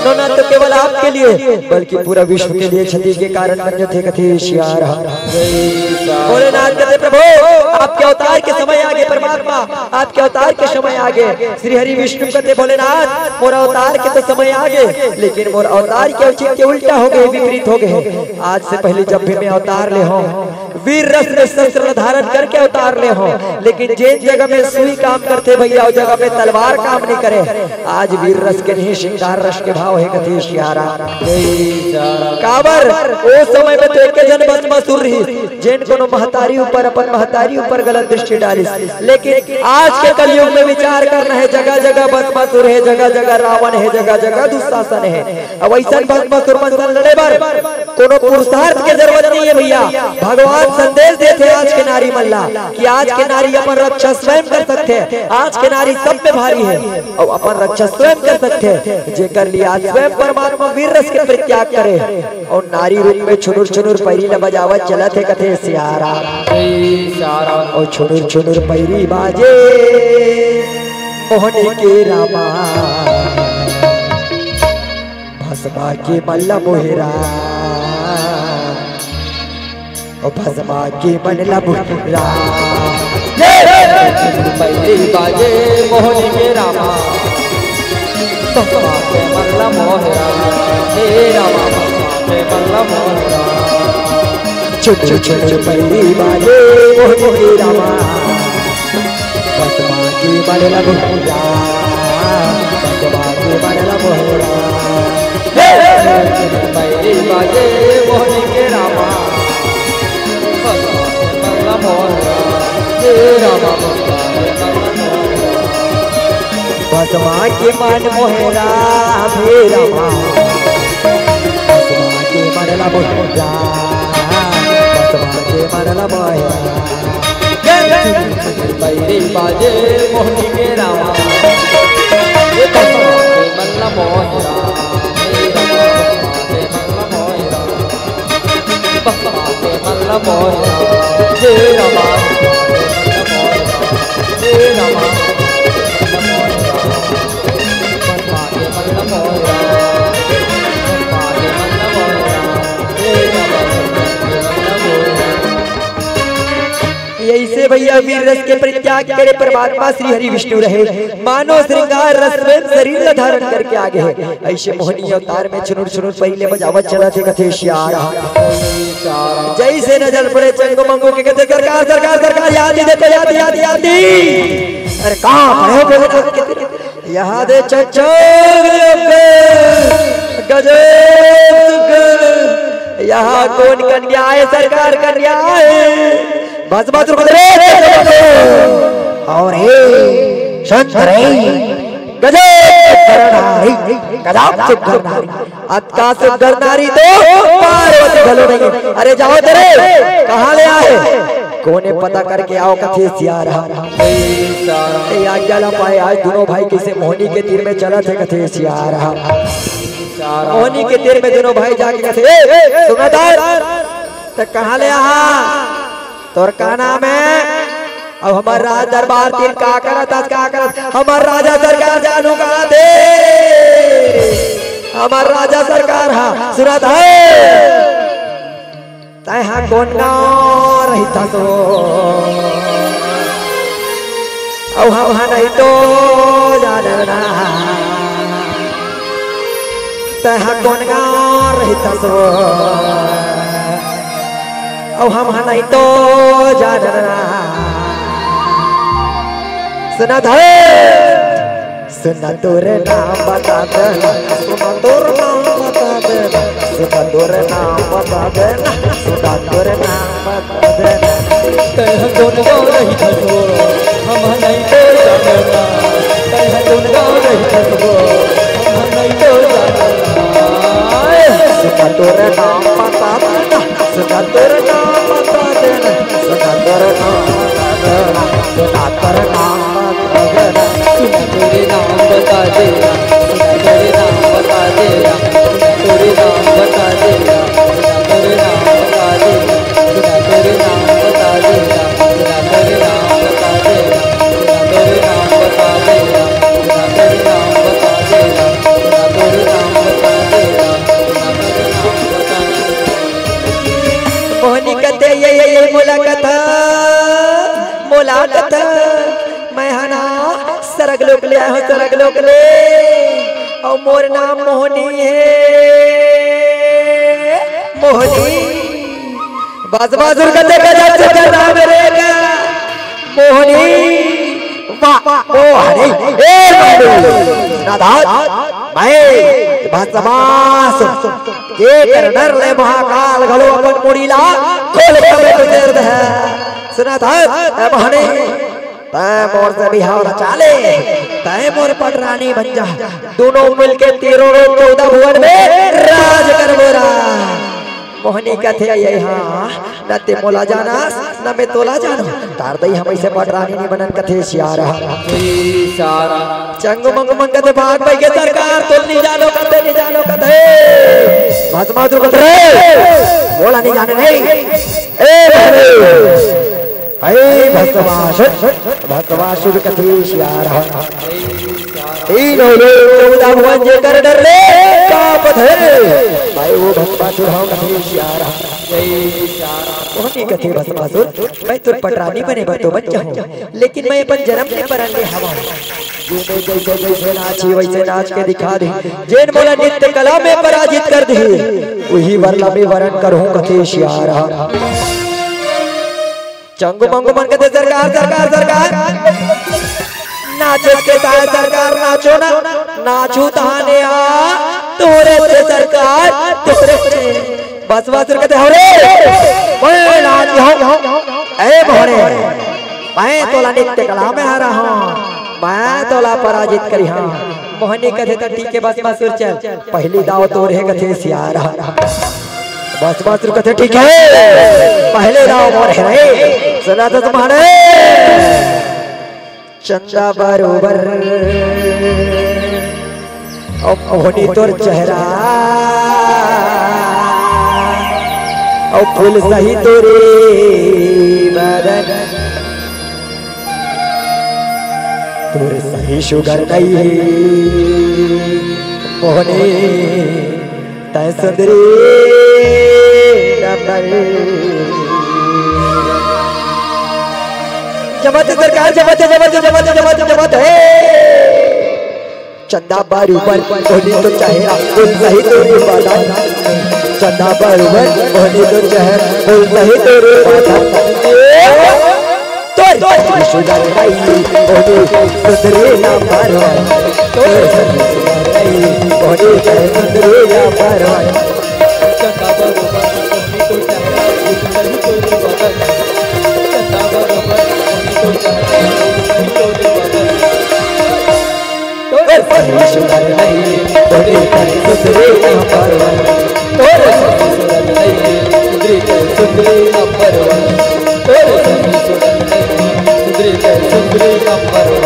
नो ना तो केवल आपके लिए, बल्कि पूरा विश्व के लिए क्षति के कारण बन जथे कथे सियार ह। भोलेनाथ कथे, प्रभु, आपके अवतार के समय आगे, परमात्मा, आपके अवतार के समय आगे। श्री हरि विष्णु कथे, भोलेनाथ, मोर अवतार के तो समय आगे, लेकिन मोर अवतार के औचित्य उल्टा हो गे, विपरीत हो गे। आज से पहले जब भी मैं अवतार ले हूँ, वीर रस में शस्त्र धारण करके अवतार ले हूँ, लेकिन जेन जगह में सुई काम करथे भैया, ओ जगह में तलवार काम नहीं करे। आज वीर रस के नहीं, श्रृंगार रस के भाव हे कथे सियार ह। काबर ओ समय में तो एके झन भस्मासुर रहिस, जेन कोनो महतारी ऊपर, अपन महतारी ऊपर गलत दृष्टि डालिस। लेकिन आज के कलयुग में विचार करना हे, जगह जगह भस्मासुर हे, जगह जगह रावण हे, जगह जगह दुशासन हे। अब अइसन भस्मासुर मन सन लड़े बर कोनो पुरुषार्थ के जरूरत नहीं हे भैया। भगवान संदेश देथे आज के नारी मन ला कि आज के नारी अपन रक्षा स्वयं कर सकथे, आज के नारी सब पे भारी हे अउ अपन रक्षा स्वयं कर सकथे, जेकर लिए आज स्वयं परमात्मा वीर रस के परित्याग करे अउ नारी रूप में छुनुर छुनुर पैरी ला बजावत चलत हे कथे सियार ह। अउ छुनुर छुनुर पैरी बाजे मोहनी के रामा। भस्मा के मन ला मोहेरा, ओ भस्मा के मन ला मोहेरा। ये रे, पहली बाजे मोहनी के रामा, भस्मा के मन ला मोहेरा। हे रामा, भस्मा के मन ला मोहेरा। छुट छुट पहली बाजे मोहनी के रामा। भस्मा के मन ला मोहेरा, भस्मा के मन ला मोहेरा। हे, पहली बाजे मोहनी के रामा, भस्मा के मन ला मोहेरा। हे रामा, भस्मा के मन ला मोहेरा। भस्मा के मन मोहेरा, हे रामा। भस्मा के मन ला मोहेरा, भस्मा के मल्ला मोहरा। बैरी बाजे मोहनी के रामा। ये बसवा के मल्ला मोहरा। हे रामा, बसवा के मल्ला मोहरा। बसवा के मल्ला मोहरा। हे रामा, हे रामा, बसवा के मल्ला मोहरा। बसवा के मल्ला मोहरा। हे रामा, बसवा के मल्ला मोहरा। ऐसे भैया वीर रस के परित्याग करे परमात्मा श्री हरि विष्णु रहे, मानव श्रृंगार रस में शरीर ला धारण करके आगे हे। ऐसे मोहनी अवतार में छुनुर छुनुर पहिले बजावत चलत हे कथे सियारा। जैसे नजर पड़े चंगू मंगू के कथे सरकार, सरकार, सरकार, याद ही देखो, याद, याद, याद ही। अरे कहाँ खड़े हो बोलो तो? यहाँ दे चच्चर गजब, गजब। यहाँ कौन कन्या है सरकार, कन्या है? बस, बस, रुको रे, रे, रे, रे। और हे सुंदरी, गजब सुंदर नारी, गजब सुंदर नारी। अतका सुंदर नारी तो पार्वती घलो नहीं। अरे जाओ तेरे, कहाँ ले आए? कोने पता करके आओ कथे सियारा। ए आज्ञा ला पाए आज दोनों भाई कइसे मोहनी के तीर में चलत हे कथे सियारा। मोहनी के तीर में दोनों भाई जाके कथे, ए, ए, सुनत हस? त कहाँ ले आहा? तोर का नाम हे? अब हमर राज दरबार तीर का करत हस, का करत? हमर राजा सरकार जानू कहाँ दे? हमर राजा सरकार हा सुनत हे। तैं हा कोन गाँव रहिथस वो? अउ हम हा नहीं तो जानन ना। तैं हा कोन गाँव रहिथस वो? अउ हम हा नहीं तो जानन ना। सुनत हस? सुना तोर नाम बता देना, सुना तोर नाम बता देना, सुना तोर नाम बता देना, सुना तोर नाम बता देना। तैं कोन गाँव रहिथस वो, हम नहीं तो जानन ना। तैं कोन गाँव रहिथस वो, हम नहीं तो जानन ना। सुना तोर नाम बता देना, सुना तोर नाम बता देना, सुना तोर नाम बता देना, सुना तोर नाम बता देना। सुना तोरे नाम बता देना, सुना तोरे नाम बता देना, सुना तोरे नाम बता देना, सुना तोरे नाम बता देना, सुना तोरे नाम बता देना, सुना तोरे नाम बता देना, सुना तोरे नाम बता देना, सुना तोरे नाम बता देना, सुना तोरे नाम बता देना, सुना तोरे नाम बता देना। मोहनी कथे, ये, ये, ये मोला कथा, मोला कथा। मैं हा ना सरग लोक ले आए हँव, सरग लोक ले। अउ मोर नाम मोहनी हे, मोहनी। बस, बस, उनका देखा जा चुका नाम रे का। मोहनी, वाह, मोहनी। ए मोहनी, नादान, मैं भस्मासुर, जेकर डर ले महाकाल घलो अपन मुड़ी ला खोल के बैठ दे हे। सुनत हस, ए मोहनी, तैं मोर से बिहाव रचा ले, तैं मोर पटरानी बन जा। दोनों मिलके तेरह लोक चौदह भुवन में राज करबो रा। मोहनी कथे, "ये हाँ, न ते मोला जानस, न मैं तोला जानों। तार दई हम अइसे पटरानी नइ बनन," कथे सियारा। चंगू मंगू मन कथे, "भाग बई के सरकार, तोल नइ जानों," कथे, "नइ जानों," कथे। भस्मासुर कथे, "रे, मोला नइ जाने नहीं। ए, भाई, भस्मासुर, भस्मासुर कथे सियारा।" तीनों लोक चौदह भुवन जेकर डर ले कांपत हे। भाई वो भस्मासुर हव कथे सियारा। मोहनी कथे भस्मासुर, मैं तोर पटरानी बने बर तो बन जाहूँ, लेकिन मैं अपन जनम ले परन ले हवँव। जो मैं जइसे जइसे नाची वइसे नाच के दिखा दे, जेन मोला नृत्य कला में पराजित कर दे, उही बर ला मैं वरन करहूँ कथे सियारा। चंगू मंगू मन कथे, "सरकार, सरकार, सरकार, नाचो के ताय सरकार, नाचो ना, नाचू तहाने आ, तोरे से सरकार, तोरे से।" भस्मासुर कथे, "हव रे, मैं नाच हँव, ए मोहनी, मैं तोला नृत्य कला में हराहूँ, मैं तोला पराजित करिहूँ।" मोहनी कथे, "त ठीक हे भस्मासुर, चल, पहिली दाव तोर हे," कथे सियारा। बस बस रुक, कथे ठीक हे। पहले दाव मोर हे रे। सुना तो तुम्हारे। चंदा बरोबर अउ मोहनी तोर चेहरा, अउ फूल सही तोरे बदन। तोर सही सुघर नइ हे मोहनी, तैं सुंदरी नंबर। जमात हे सरकार, जमात हे, जमात हे, जमात हे, जमात हे, जमात हे। चंदा बरोबर मोहनी तोर चेहरा, फूल सही तोरे बदन। चंदा बरोबर मोहनी तोर चेहरा, फूल सही तोरे बदन। तोर सही सुघर नइ हे मोहनी, सुंदरी नंबर वन। तोर सही सुघर नइ हे मोहनी, तैं सुंदरी नंबर वन। चंदा बरोबर मोहनी तोर चेहरा, फूल सही तोरे बदन। चंदा बरोबर मोहनी तोर चेहरा, फूल सही तोरे बदन। तोर सही सुघर नइ हे मोहनी, तैं सुंदरी नंबर वन। तोर सही सुघर नइ हे मोहनी, तैं सुंदरी नंबर वन। तोर सही सुघर नइ हे मोहनी, तैं सुंदरी नंबर वन।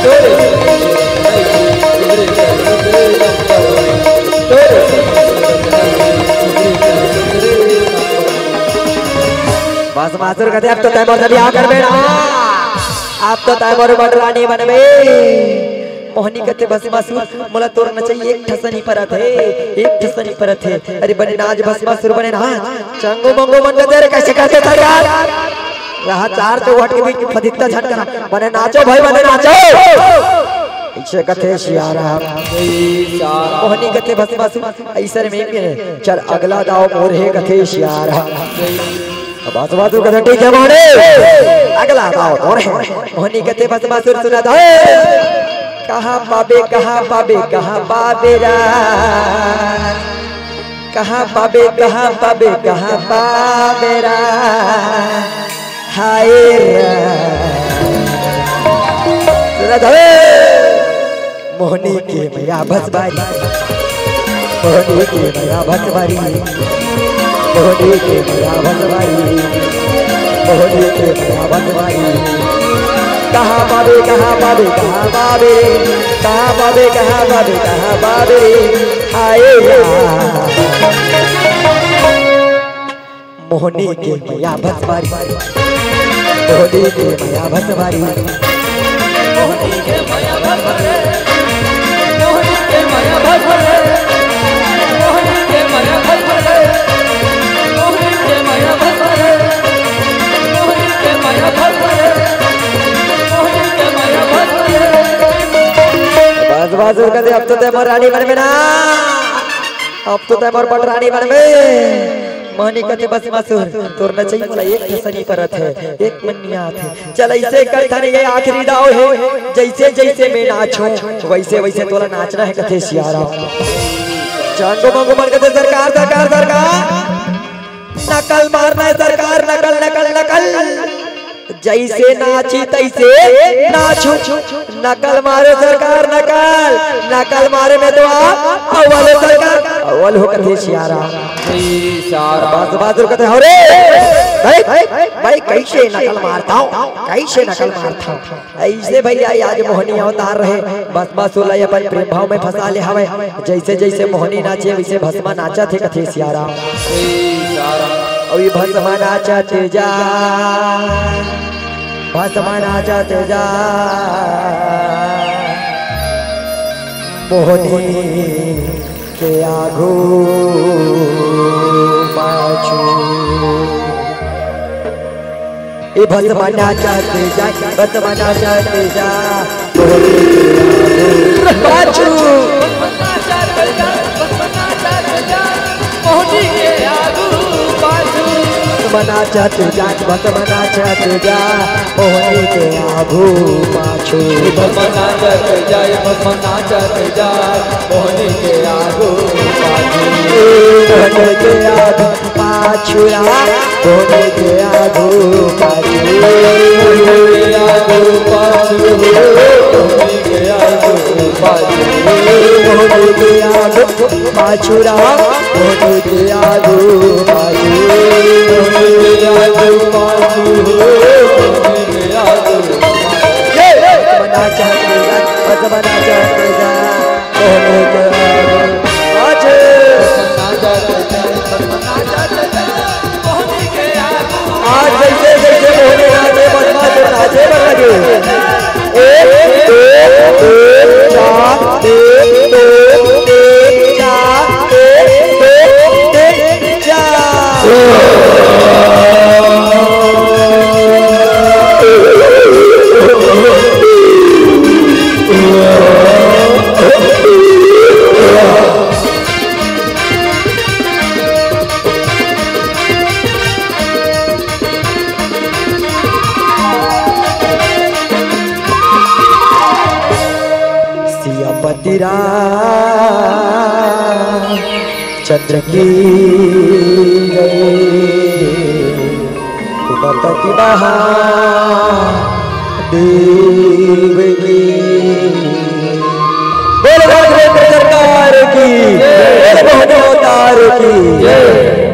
तोर सही सुघर नइ हे मोहनी, तैं सुंदरी नंबर वन। तोर सही सुघर नइ हे मोहनी, तैं सुंदरी नंबर वन। भस्मासुर कथे, अब तो तैं मोर से बिहाव करबे ना, अब तो तैं मोर बड़ रानी बनबे। मोहनी कथे, भस्मासुर, मोला तोर नचई एक ठस नइ परत हे, एक ठस नइ परत हे। अरे बने नाच भस्मासुर, बने नाच। चंगू मंगू मन कथे, अरे कइसे करथे सरकार? रहा चार चौखट के बीच में फदित्ता झन करा। बने नाचो भाई, बने नाचो। अइसे कथे सियाराम। मोहनी कथे, भस्मासुर, अइसन में के चल अगला दाव मोर हे, कथे सियाराम। भस्मासुर कथे, ठीक हे मोहनी, अगला दाव तोर हे। मोहनी कथे, भस्मासुर सुना तो। कहाँ पाबे, कहाँ पाबे, कहाँ पाबे रा? कहाँ पाबे, कहाँ पाबे, कहाँ पाबे रा? हाय रा। सुना तो। मोहनी के मया भस्मासुर, मोहनी के मया भस्मासुर, मोहनी के मया भस्मासुर, मोहनी के मया भस्मासुर। कहाँ पाबे, कहाँ पाबे, कहाँ पाबे, कहाँ पाबे, कहाँ पाबे, कहाँ पाबे रे? हाय रा। मोहनी के मया भस्मासुर, मोहनी के मया भस्मासुर। मोहनी के मया भस्मासुर, मोहनी के मया भस्मासुर, मोहनी के मया भस्मासुर, मोहनी के मया भस्मासुर, मोहनी के मया भस्मासुर, मोहनी के मया भस्मासुर। बस बस, अब तो तैं मोर रानी बनबे ना। अब तो तैं मोर बड़ रानी बनबे। मोहनी कथे, भस्मासुर, तोर नचई मोला एक ठस नइ परत हे, एक मन नइ आत हे। चल अइसे करथन, ये आखिरी दाव हे, जइसे जइसे मैं नाचहूँ, वइसे वइसे तोला नाचना हे, कथे सियाराम। चंगू मंगू मन कथे, सरकार, सरकार, सरकार, नकल मारना हे सरकार, नकल, नकल, नकल। जइसे नाची तइसे नाचहूँ। नकल मारो सरकार, नकल, नकल मारे में तो आप अव्वल हो सरकार, अव्वल हो, कथे सियाराम। जय सियाराम। बस बस रुक, कथे, हो रे भाई, भाई कइसे नकल मारथव, कइसे नकल मारथव? अइसे भइया, आज मोहनी अवतार रहे, भस्मासुर ला अपन प्रेम भाव में फंसा ले हवय। जइसे जइसे मोहनी नाचे, वइसे भस्मा नाचत हे, कथे सियाराम। अउ ये भस्मा नाचत जा, भस्मा नाचत जा, मोहनी के आगू पाछू। ए भस्मा नाचत जा, भस्मा नाचत जा, मोहनी के आगू पाछू। भस्मा नाचत जा, भस्मा नाचत जा, मोहनी के आगू पाछू। भस्मा नाचत जा, भस्मा नाचत जा, मोहनी के आगू पाछू। मोहनी के आगू पाछू रा, मोहनी के आगू पाछू। मोहनी के आगू पाछू, मोहनी के आगू पाछू। मोहनी के आगू पाछू रहा, मोनू के आगू पाछू, मोनू के आगू पाछू, मोनू के आगू। ये, ये, बना चाहत ले जा, बस बना चाहत ले जा, मोनू के आगू पाछू। आज जैसे जैसे मोहनी नाचे, बदमाश नाचे बर लगे। एक, दो, तीन, चार, एक, दो, तीन, चार, एक, दो, तीन, चार। सियापति रामचंद्र की जय, उमापति महादेव की। बोल भगवत सरकार की, बोल भगवत अवतार की।